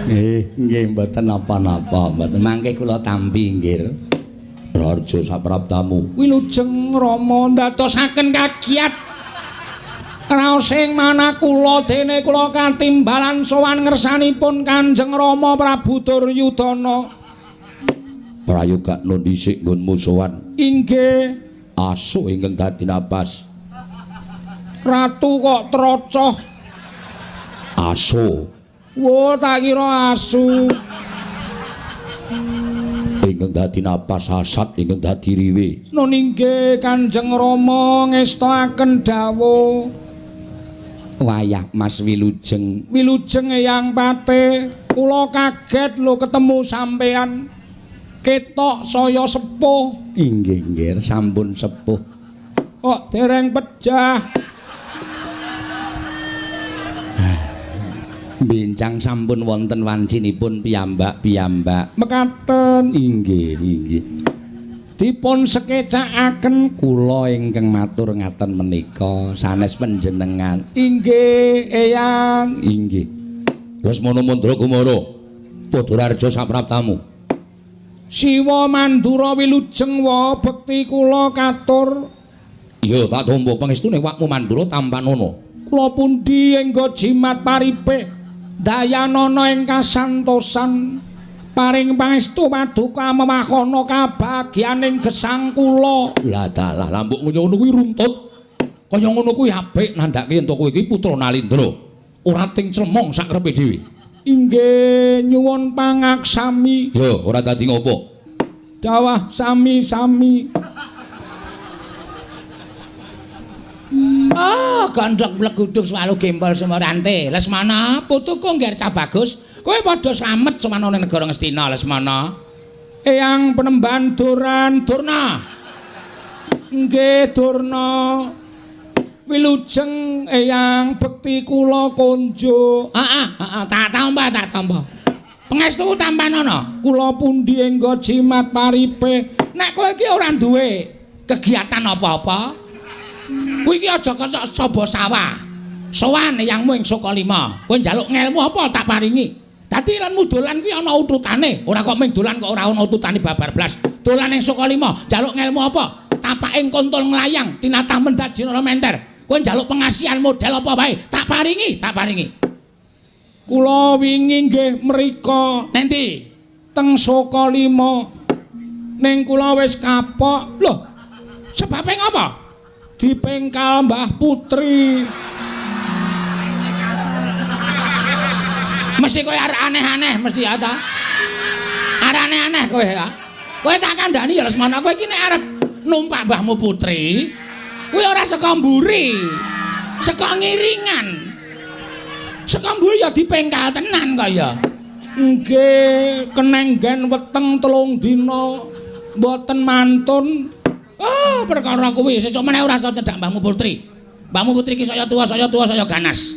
Nggih, nggih mboten napa-napa, mboten mangke kula tampi nggih. Raharja sapraptamu. Wilujeng Rama ndadosaken kagiat. Raos ing manah kula dene kula katimbalan sowan ngersanipun Kanjeng Rama Prabu Duryudana. Prayogakno dhisik nggonmu sowan. Inggih. Asu ingkang dadi napas. Ratu kok trocoh. Asu. Wo tak kira asu. Ingkang dadi napas asat ingkang dadi riwe. Nun inggih Kanjeng Rama ngestakaken dawuh. Wayah Mas Wilujeng. Wilujeng Eyang Patih, kula kaget lho ketemu sampean. Ketok saya sepuh. Inggih nggih sampun sepuh. Kok dereng pejah. Bincang sampun wonten wancinipun piyambak-piyambak. Mekaten. Inggih inggih. Dipun sekecakaken kula ingkang matur ngaten menika sanes panjenengan. Inggih Eyang. Inggih. Lesmana Mandra Kumara, Padhararja sapraptamu. Siwa Mandura wilujeng wa bekti kula katur. Iya tak tampa pangestune wakmu Mandura tampanana. Kula pundi engga jimat paripih dayanana ing kasantosan paring pangestu paduka mewahana kabagyaning gesang kula. Lah dalah lambuk kaya ngono kuwi runtut. Kaya ngono kuwi apik nandhake yen to kowe iki putra Nalindra. Ora ting clemong sakrepe dhewe. Inggih nyuwun pangaksami. Yo ora dadi ngopo. Dawah sami-sami. Ah, gondhok mleguduk swalu gempol semorante. Lesmana, putuku ngger cah bagus. Kowe padha slamet sowan ana negara Ngastina, Lesmana. Eyang penemban Duran Durna. Nggih, Durna. Wilujeng Eyang, bekti kula konjuk. Heeh, heeh, tak tampa, tak tampa. Pangestu tampanono. Kula pundi enggo jimat paripe. Nek kowe iki ora duwe kegiatan apa-apa, kowe iki aja kosok saba sawah. Sowan eyangmu ing Sukalima. Kowe njaluk ngelmu apa tak paringi. Dadi lanmu dolan kuwi ana ututane, ora kok mung dolan kok ora ana ututane babar blas. Dolan ing Sukalima, njaluk ngelmu apa? Tapaking kontol nglayang, tinatah mendat jinara menter. Kowe njaluk pengasihan model apa wae, tak paringi, tak paringi. Kula wingi nggih mriko. Nendi? Teng Sukalima. Ning kula wis kapok. Lho, sebabe ngapa? Dipengkal Mbah Putri. Mesti kowe arek aneh-aneh mesti ya ta. Arek aneh-aneh kowe ya. Kowe tak kandhani ya Lesmana, kowe iki nek arep numpak Mbahmu Putri, kuwi ora saka mburi. Saka ngiringan. Saka mburi ya dipengkal tenan kaya. Nggih, kenenggen weteng 3 dina mboten mantun. Oh, perkara kuwi sesuk meneh ora iso cedhak Mbahmu Putri. Mbahmu Putri iki saya tuwa, saya tuwa, saya ganas.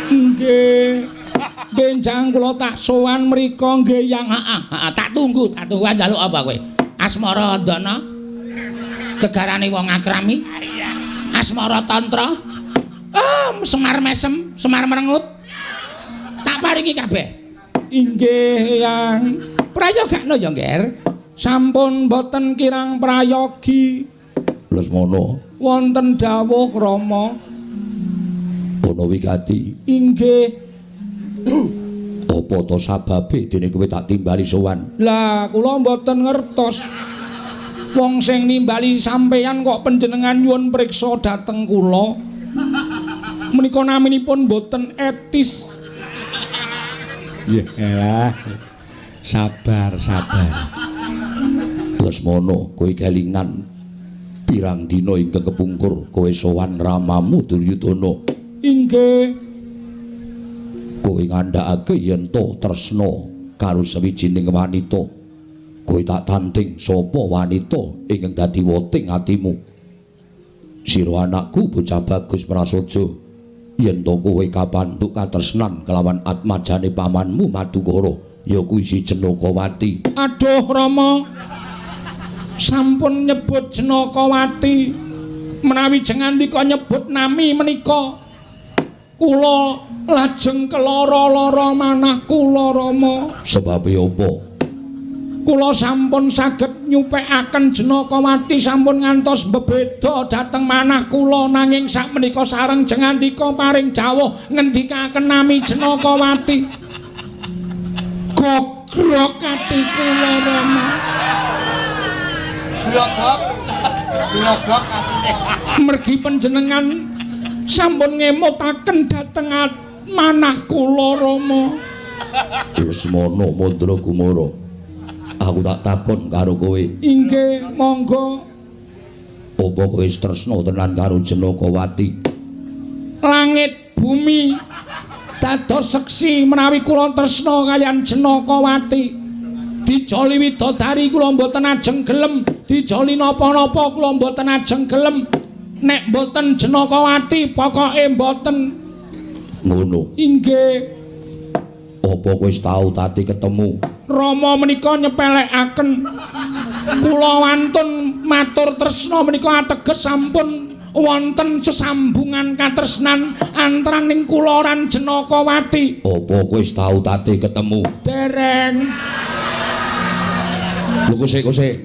Nggih. Benjang kula tak sowan mriko nggih Yang. Heeh, heeh, tak tunggu, tak tunggu. Njaluk apa kowe? Asmara Andana. Gegarane wong akrami. Asmara Tantra. Ah, Semar mesem, Semar merengut. Tak paringi kabeh. Inggih, Yang. Prayogakno ya, Ngger. Sampun mboten kirang prayogi. Lesmana, wonten dawuh Rama. Ana wigati. Inggih. Apa to sababe dene kowe tak timbali sowan? Lah, kula mboten ngertos. Wong sing nimbali sampeyan kok panjenengan nyuwun priksa dhateng kula. Menika naminipun mboten etis. Nggih, elah. Sabar, sabar. Lesmana, kowe kelingan pirang dina ingkang kepungkur kowe sowan ramamu Duryudana. Inggih. Kowe ngandhakake yen to tresna karo sawijining wanita. Kowe tak tanding sapa wanita ingkang dadi woting atimu. Sira anakku bocah bagus prasaja, yen to kowe kapandhuk katresnan kelawan atmajane pamanmu Madukara, ya kuwi si Janakawati. Aduh Rama, sampun nyebut Janakawati. Menawi jengandika nyebut nami menika, kula lajeng keloro-loro manah kula Rama. Sebabe apa? Kula sampun saged nyupekaken Janakawati sampun ngantos bebeda dhateng manah kula, nanging sakmenika sareng jengandika paring dawuh ngendikaken nami Janakawati. Gogrok ati kula Rama. Glogok. Glogok atine. Mergi panjenengan sampun ngemutaken dhateng manah kula Rama. Lesmana Mandra Kumara, aku tak takon karo kowe. Inggih, monggo. Apa kowe tresna tenan karo Janakawati? Langit bumi dados seksi menawi kula tresna kaliyan Janakawati. Dijoli widodari kula mboten ajeng gelem, dijoli napa-napa kula mboten ajeng gelem. Nek mboten Janakawati pokoke mboten. Ngono. Inggih. Apa kowe wis tau tati ketemu? Rama menika nyepelekaken kula wantun matur tresna menika ateges sampun wonten sesambungan katresnan antaraning kula lan Janakawati. Apa kowe wis tau tate ketemu? Dereng. Lho kose-kose,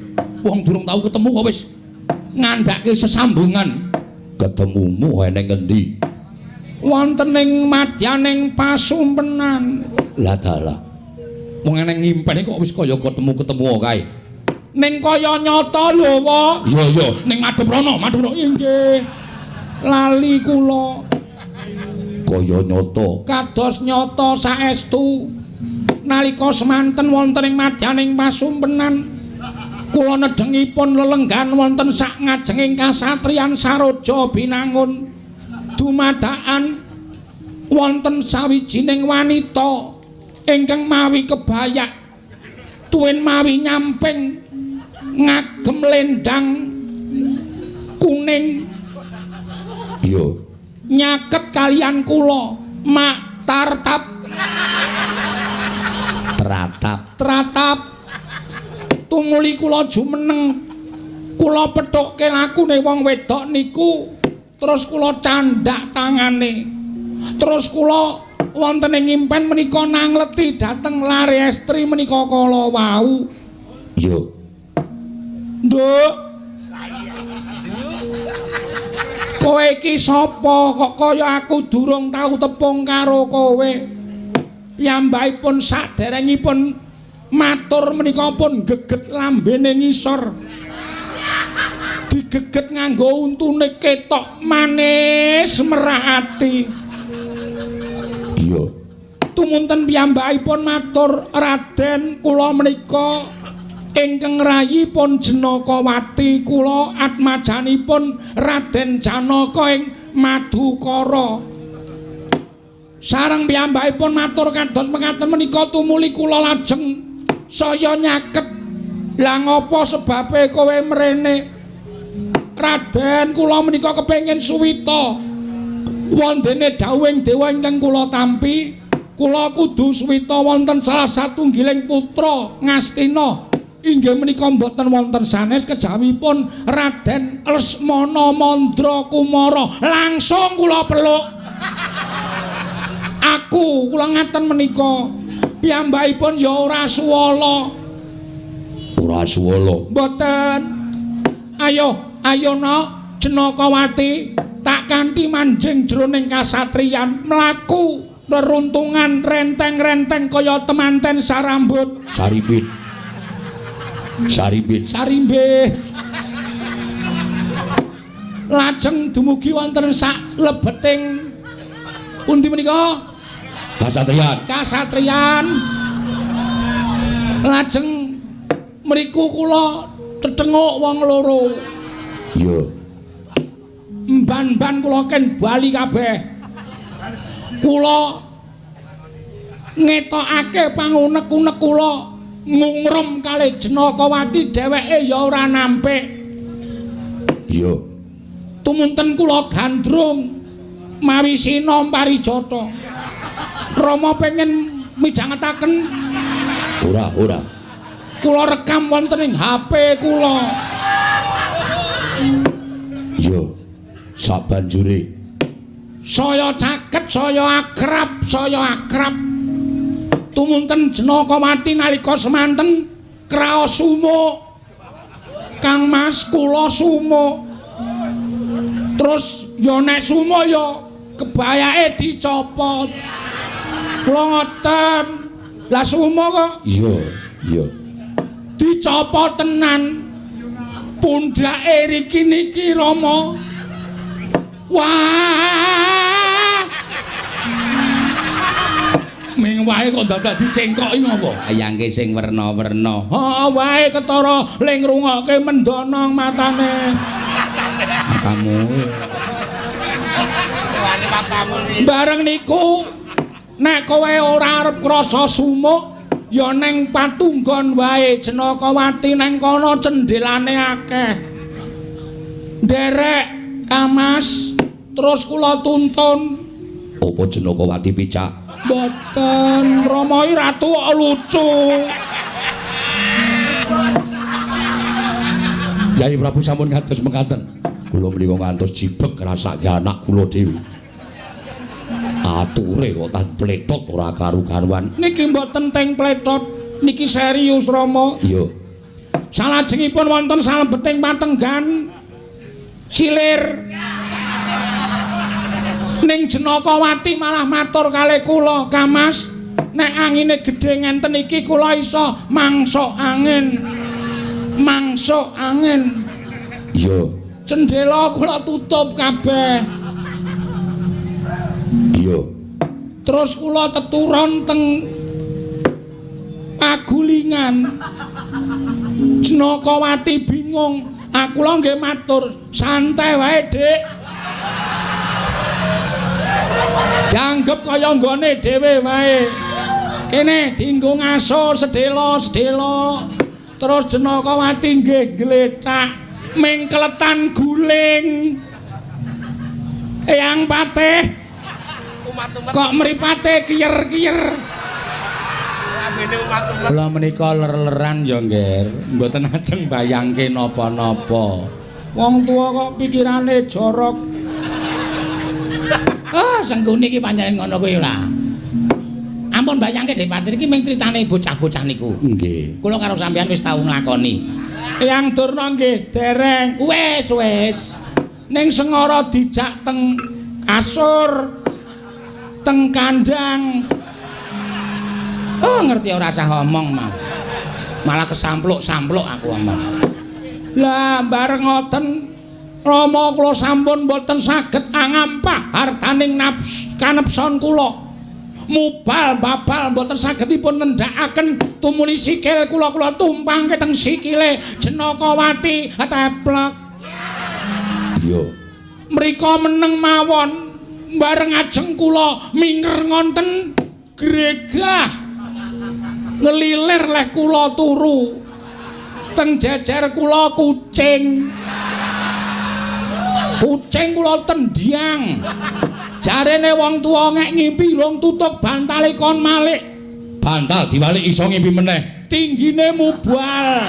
wong durung tau ketemu kok wis ngandhake sesambungan. Ketemumu eneng ngendi? Wonten ing madyaning pasumpenan. Lah dalah. Wong eneng ngimpen kok wis kaya ketemu-ketemu kae. Ning kaya nyata lho, Wak. Iya, iya, ning madhep rono, madhep rono. Inggih. Lali kula. Kaya nyata. Kados nyata saestu. Nalika semanten wonten ing madyaning pasumpenan, kula nedhengipun lelenggan wonten sak ngajenging kasatriyan Saroja Binangun. Dumadakan wonten sawijining wanita ingkang mawi kebayak tuwin mawi nyamping ngagem lendang kuning Iya. Nyaket kalian kula, mak tartap Tratap. Tratap. Tumuli kula jumeneng. Kula pethukke lakune wong wedok niku, terus kula candhak tangane. Terus kula wonten ing impen menika nangleti dhateng lare estri menika kala wau. Iya. Nduk. Kowe iki sapa kok kaya aku durung tau tepung karo kowe? Piyambakipun saderengipun matur menika pun geget lambene ngisor. Digeget nganggo untune ketok manis merah ati. Iya. Tumunten piyambakipun matur, Raden kula menika ingkang rayipun Janakawati, kula atmajanipun Raden Janaka ing Madukara. Sareng piyambakipun matur kados mekaten menika tumuli kula lajeng saya nyaket. Lah ngapa sebabe kowe mrene? Raden kula menika kepengin suwita. Wondene dawuhing dewa ingkang kula tampi, kula kudu suwita wonten salah satunggiling putra Ngastina. Inggih menika mboten wonten sanes kejawipun Raden Lesmana Mandra Kumara. Langsung kula peluk. Aku kula ngaten menika. Piyambakipun ya ora suwala. Ora suwala. Mboten. Ayo, ayo nak Janakawati, tak kanthi manjing jroning kasatriyan, mlaku reruntungan renteng-renteng kaya temanten sarambut. Sarimbit. Sarimbit. Sarimbit. Lajeng dumugi wonten sak lebeting pundi menika? Kasatriyan. Kasatriyan. Lajeng mriku kula tetenguk wong loro. Iya. Mban-mban kula ken bali kabeh. Kula ngetokake pangunek-unek kula ngungrum kalih Janakawati, dheweke ya ora nampik. Iya. Tumunten kula gandrung mawi sina parijata. Rama pengen midhangetaken? Ora, ora. Kula rekam wonten ing HP kula. Iya. Sabanjure saya caket, saya akrab, saya akrab. Tumunten Janakawati nalika semanten kraos sumuk. Kang Mas kula sumuk. Terus ya nek sumuk ya kebayake dicopot. Kula ngoten. Lah sumuk kok? Iya, iya. Dicopot tenan. Pundhake riki niki Rama. Wah. Ming wae kok dadak dicengkoki ngopo? Ayangke sing werna-werna. Ha wae ketara le ngrungokke mendonong matane. Matamu. Bareng niku nek kowe ora arep krasa sumuk ya neng patunggon wae Janakawati, neng kono cendelane akeh. Nderek Kamas terus kula tuntun. Apa Janakawati picak? Mboten, Rama iki ratu kok lucu. Yai Prabu sampun ngantos mekaten. Kula menika ngantos jibeg ngrasake anak kula dhewe. Ature kok tan pletot ora karu-karuan. Niki mboten teng pletot, niki serius Rama. Iya. Salajengipun wonten salebeting patenggan silir. Ning Janakawati malah matur kalih kula, Kamas, nek angine gedhe ngenten iki kula iso mangsuk angin. Mangsuk angin. Iya. Cendela kula tutup kabeh. Iya. Terus kula teturon teng pagulingan. Janakawati bingung. Aku lho nggih matur, santai wae, Dik. Dianggep kaya nggone dhewe wae. Kene dienggo ngaso sedhela-sedhela. Terus Janakawati nggih glethak mengkeletan guling. Eyang Patih. Kok mripate kiyer-kiyer. Kula menika ler-leran ya, Ngger. Mboten ajeng bayangke napa-napa. Wong tuwa kok pikirane jorok. Ah, Sengkuni iki pancen ngono kuwi ora. Ampun bayangke Dik Patih iki mung critane bocah-bocah niku. Nggih. Kula karo sampeyan wis tau nglakoni. Eyang Durna nggih dereng. Wis, wis. Ning sengara dijak teng kasur, teng kandang. Oh, ngerti ora usah omong mau. Malah kesampluk-sampluk aku omong. Lah bareng ngoten Rama kula sampun mboten saged angampah hartaning kanepson kula. Mubal babal mboten saged dipun nendhakaken tumuli sikil kula kula tumpangke teng sikile Janakawati teplek. Iya. Mriko meneng mawon bareng ajeng kula minger ngonten gregah ngelilir leh kula turu teng jejer kula kucing. Kucing kula tendhang. Jarene wong tuwa ngek ngimpi rong tutuk bantale kon malik. Bantal diwalik iso ngimpi meneh. Tinggine mubal.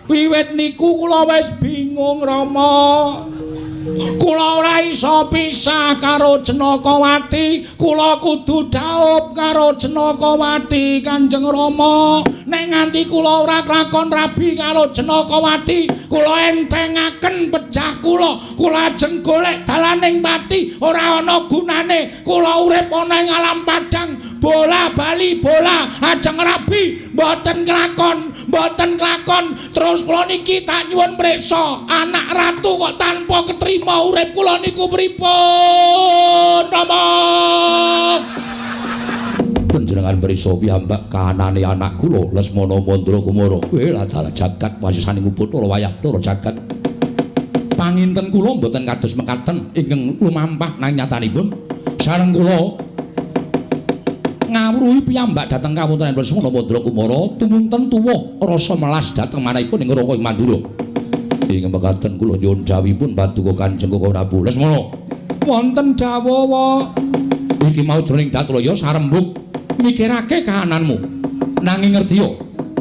Wiwit niku kula wis bingung Rama. Kula ora iso pisah karo Janakawati. Kula kudu dhaup karo Janakawati Kanjeng Rama. Nek nganti kula ora klakon rabi karo Janakawati, kula entengaken pejah kula. Kula ajeng golek dalaning pati, ora ana gunane. Kula urip ana ing alam padang, bola bali bola ajeng rabi, mboten klakon, mboten klakon. Terus kula niki tak nyuwun priksa, anak ratu kok tanpa ketrima urip kula niku pripun, Rama? Panjenengan priksa piyambak kahanane anak kula Lesmana Mandra Kumara. Weh dalah jagat wasisaning Bathara wayah Bathara jagat. Panginten kula mboten kados mekaten ingkang lumampah nang nyatanipun. Sareng kula ngawruhi piyambak dhateng kawontenan Lesmana Mandra Kumara tumunten tuwuh rasa melas dhateng manahipun ing Raka ing Mandura. Ing mekaten kula nyuwun dhawuhipun paduka Kanjeng Koko Prabu Lesmana. Wonten dawuh wa iki mau jroning Datlaya sarembug mikirake kahananmu. Nanging ngertiya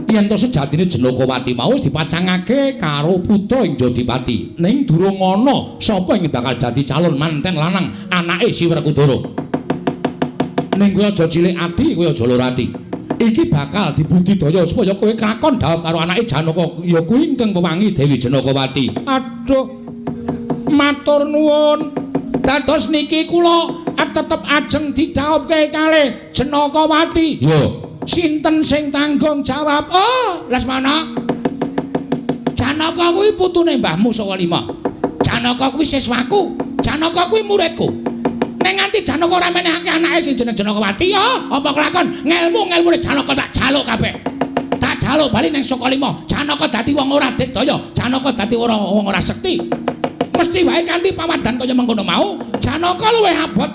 yen to sejatine Janakawati mau wis dipacangake karo putra ing Jodipati. Ning durung ana sapa ing bakal dadi calon manten lanang anake Si Werkudara. Ning kowe aja cilik ati, kowe aja lara ati. Iki bakal dibudidaya supaya kowe kelakon dhawup karo anake Janaka ya kuwi ingkang pewangi Dewi Janakawati. Aduh. Matur nuwun. Dados niki kula tetep ajeng didhawuhke kalih Janakawati. Iya. Sinten sing tanggung jawab? Oh, Lesmana. Janaka kuwi putune mbahmu saka lima. Janaka kuwi siswaku. Janaka kuwi muridku. Nek nganti Janaka ora menehake anake sing jeneng Janakawati, ya apa kelakon ngelmu-ngelmune Janaka tak jaluk kabeh. Tak jaluk bali ning saka lima. Janaka dadi wong ora digdaya, Janaka dadi ora wong ora sekti. Mesti wae kanthi pawadan kaya mengkono mau, Janaka luwih abot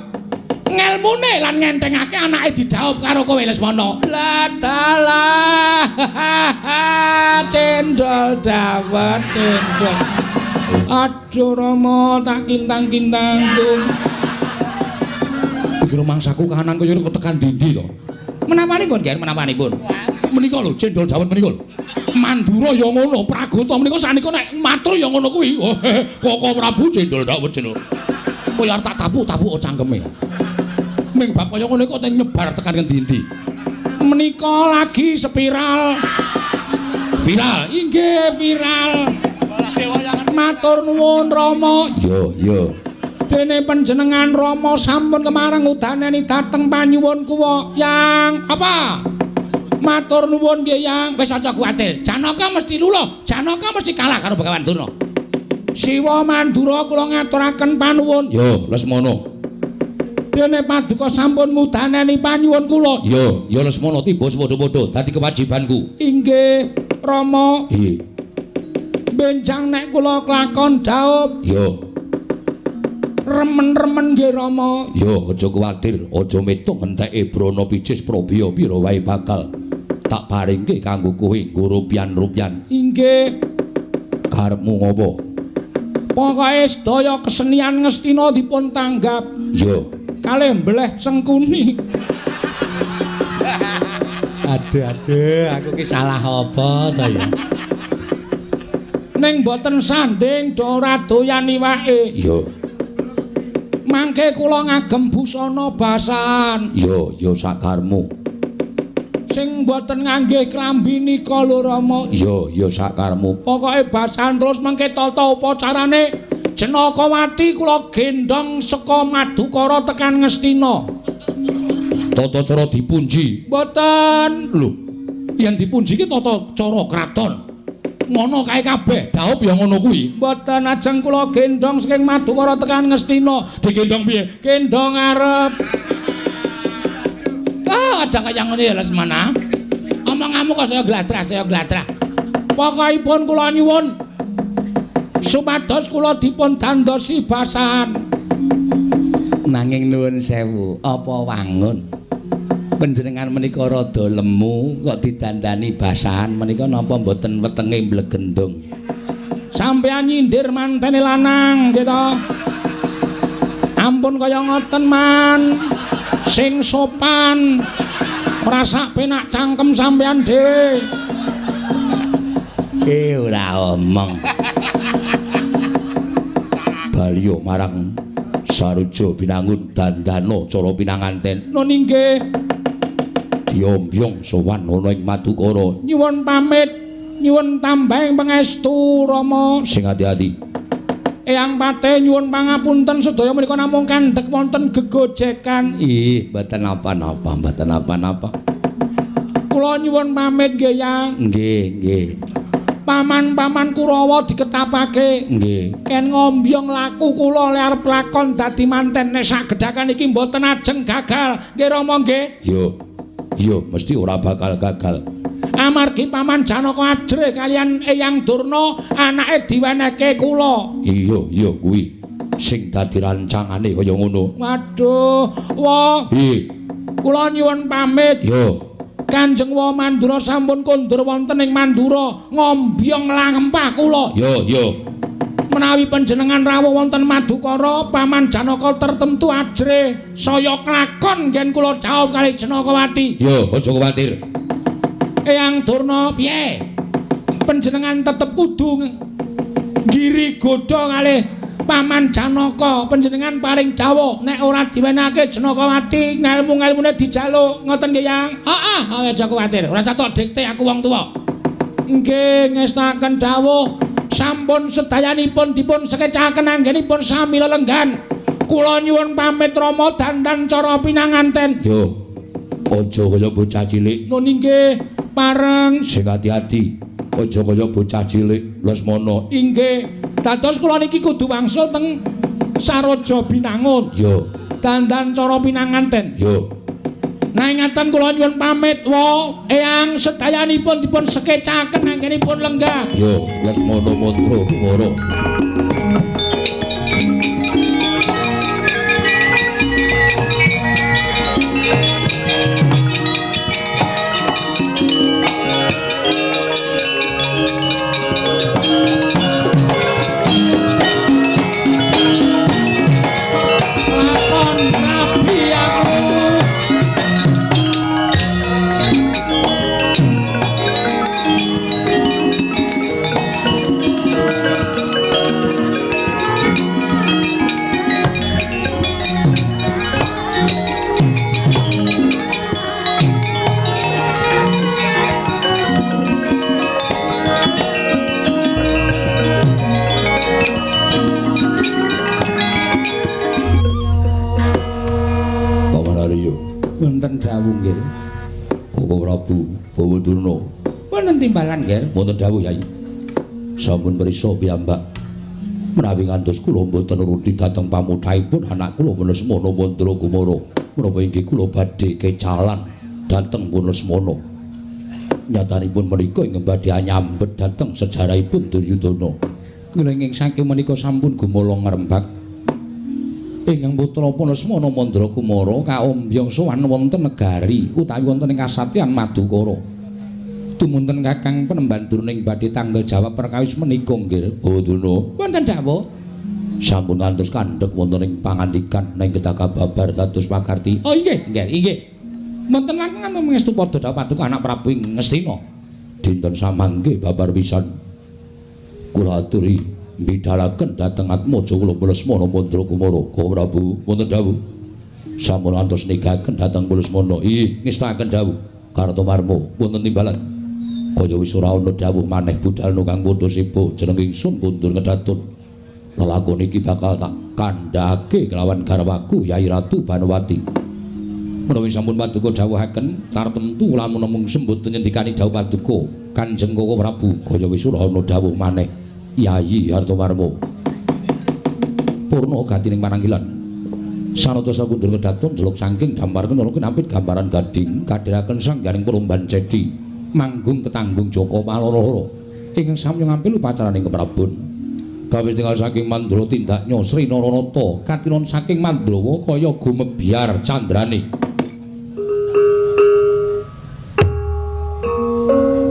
ngelmune lan ngentengake anake didhawup karo kowe Lesmana. Lah dalah cendol dawet cendol. Aduh Rama tak kintang-kintang tung. Iki rumangsaku kahanan kaya kok tekan dindi to. Menawanipun, Ger, menawanipun. Menika lho cendol dawet menika lho. Mandura ya ngono, Pragota menika sanika nek matur ya ngono kuwi. Koko Prabu cendol dawet cendol. Kaya arep tak tapuk-tapuk cangkeme. Ming bab kaya ngono kok nyebar tekan ngendi-endi. Menika lagi spiral. Viral, inggih viral. Matur nuwun Rama. Yo, yo. Dene panjenengan Rama sampun kemareng udaneni dhateng panyuwun kuwa. Yang apa? Matur nuwun nggih Yang. Wis aja kuwatir. Janaka mesti luluh, Janaka mesti kalah karo Begawan Durna. Siwa Mandura kula ngaturaken panuwun. Yo, Lesmana. Dene paduka sampun mudaneni panyuwun kula. Yo, yo Lesmana tiba padha-padha dadi kewajibanku. Inggih, Rama. Nggih. Benjang nek kula klakon dhaup. Yo. Remen-remen nggih Rama. Yo, aja kuwatir, aja metung enteke brana picis probya pira wae bakal tak paringke kanggo kowe nggo rupian-rupian. Inggih. Karepmu ngopo? Pokoke sedaya kesenian Ngastina dipun tanggap. Yo. Kalih mbleh Sengkuni. Aduh aduh, aku ki salah apa to ya? Ning mboten sanding do ora doyan iwake. Yo. Mangke kula ngagem busana basahan. Yo, yo sakarmu. Sing mboten ngangge klambi nika lho Rama. Yo, yo sakarmu. Pokoke basahan terus mangke tata upacarane Janakawati kula gendhong saka Madukara tekan Ngastina. Tata cara dipunji? Mboten. Lho, yen dipunji ki tata cara kraton. Ngono kae kabeh, dhaup ya ngono kuwi. Mboten, ajeng kula gendhong saking Madukara tekan Ngastina. Digendhong piye? Gendhong arep. Ah, aja kaya ngono ya Lesmana. Omonganmu kok saya glatrah, saya glatrah. Pokokipun kula nyuwun supados kula dipun dandosi basahan. Nanging nuwun sewu, apa wangun panjenengan menika rada lemu kok didandani basahan menika napa mboten wetenge mblegendung? Sampeyan nyindir mantene lanang nggih to. Ampun kaya ngoten man. Sing sopan. Ora sak penak cangkem sampeyan dhewe. Ora omong. Baliyo marang Saruja Binangun dandana cara pinanganten. Nun inggih. Diombyong sowan ana ing Madukara. Nyuwun pamit, nyuwun tambahing pangestu Rama. Sing ati-ati. Eyang Patih nyuwun pangapunten sedaya menika namung kandhek wonten gegojekan. Ih, mboten napa-napa, mboten napa-napa. Kula nyuwun pamit nggih, Yang. Nggih, nggih. Paman-paman Kurawa diketapake. Nggih. Ken ngombyong laku kula le arep lakon dadi manten nek sak gedhakan iki mboten ajeng gagal. Nggih Rama nggih. Yo. Yo mesti ora bakal gagal. Amargi Paman Janaka ajrih kalian Eyang Durna anake diwenehke kula. Iya, iya kuwi sing dadi rancangane kaya ngono. Waduh, wa. Piye? Kula nyuwun pamit. Yo. Kanjeng Wa Mandura sampun kondur wonten ing Mandura ngombyong lampah kula. Yo, yo. Menawi panjenengan rawuh wonten Madukara, Paman Janaka tertentu ajrih saya klakon nggen kula jawab kali Janakawati. Yo, aja kuwatir. Eyang Durna piye? Panjenengan tetep kudu nggiri godha kalih Paman Janaka. Panjenengan paring dawuh nek ora diwenehake Janakawati ngelmu-ngelmune dijaluk. Ngoten nggih, Yang? Heeh, aja kuwatir. Ora usah tok dikte aku wong tuwa. Nggih, ngestaken dawuh. Sampun sedayanipun dipun sekecaken anggenipun sami lelenggan. Kula nyuwun pamit Rama dandan cara pinanganten. Yo. Aja kaya bocah cilik. Nun inggih, pareng. Sing ati-ati. Aja kaya bocah cilik Lesmana. Inggih. Dados kula niki kudu wangsul teng Saroja Binangun. Yo. Dandan cara pinanganten. Yo. Nah ngaten kula nyuwun pamit wa Eyang sedayanipun dipun sekecaken anggenipun lenggah. Yo, Lesmana Mandra Kumara. Lakon rabi aku. Wonten dawuh nggih. Koko Prabu Bawa Durna. Wonten timbalan nggih. Wonten dawuh Yai. Sampun prisa piyambak menawi ngantos kula mboten nuruti dhateng pamuthahipun anak kula Lesmana Mandra Kumara. Menapa inggih kula badhe kecalan dhateng pun Lesmana. Nyatanipun menika ingkang badhe nyambet dhateng sejarahipun Duryudana. Ngelinging saking menika sampun gumolong ngrembak. Ingkang putra Lesmana Mandra Kumara kaombyong sowan wonten negari utawi wonten ing kasatyan Madukara. Tumunten Kakang Penemban Durna ing badhe tanggal jawab perkawis menika nggih. Oh Durna. Wonten dawuh. Sampun ngantos kandhek wonten ing pangandikan ning kedah kababar dados pakarti. Oh inggih, inggih, inggih. Mboten langkung mangestu padha dawuh paduka anak Prabu ing Ngastina. Dinten samangke babar pisan kula aturi mbidalaken dhateng Atmaja kula Lesmana Mandra Kumara. Koko Prabu wonten dawuh. Sampun ngantos nikahaken dhateng Lesmana. Inggih, ngestakaken dawuh. Kartomarma wonten timbalan. Kaya wis ora ana dawuh maneh budalna kang padha seba jeneng ingsun kundur kedatun. Lelakon iki bakal tak kandhake kelawan garwaku Yai Ratu Banowati. Menawi sampun paduka dawuhaken tartemtu lamun namung mboten nyendikani dawuh paduka Kanjeng Koko Prabu kaya wis ora ana dawuh maneh Yayi Artomarma. Purna gatining pananggilan. Sanata sakundur kedatun jeluk saking dampar kenara kinapit gambaran gading kadhiraken sangganing peromban cedi manggung ketanggung Joko Paloro ingkang samya ngampil upacaraning keprabon. Kawis tinggal saking Mandra tindaknya Sri Naranata katinon saking Mandrawa kaya gumebyar candrane. Thank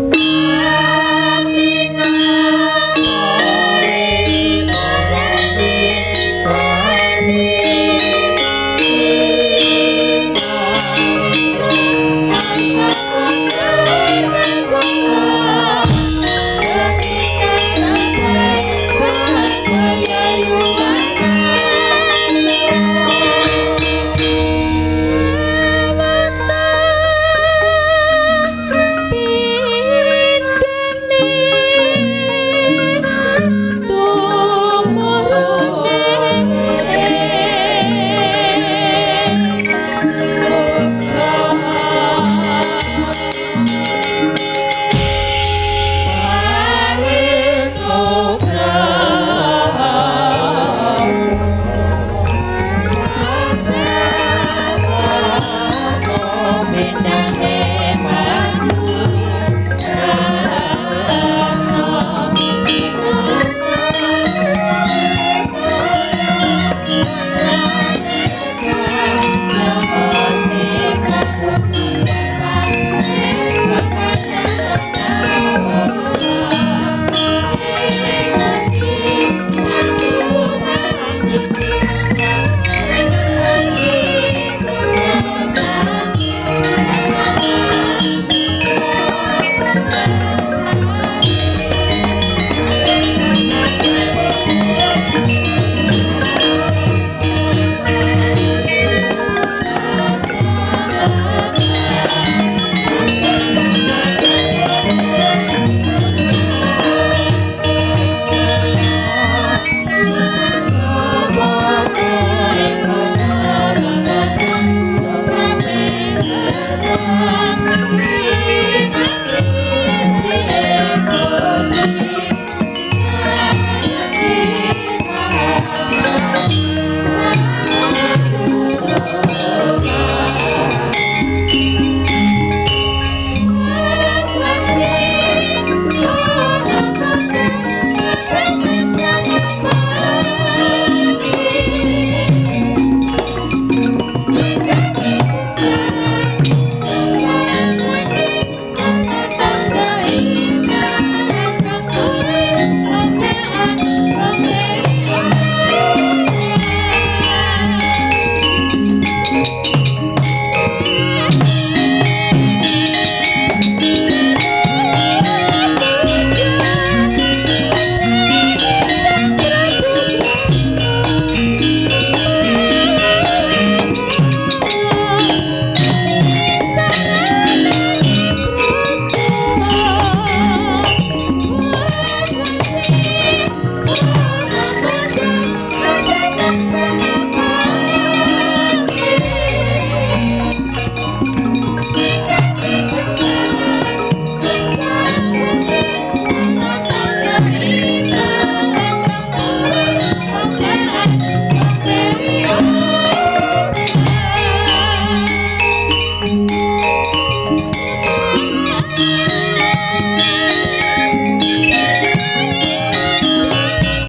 you.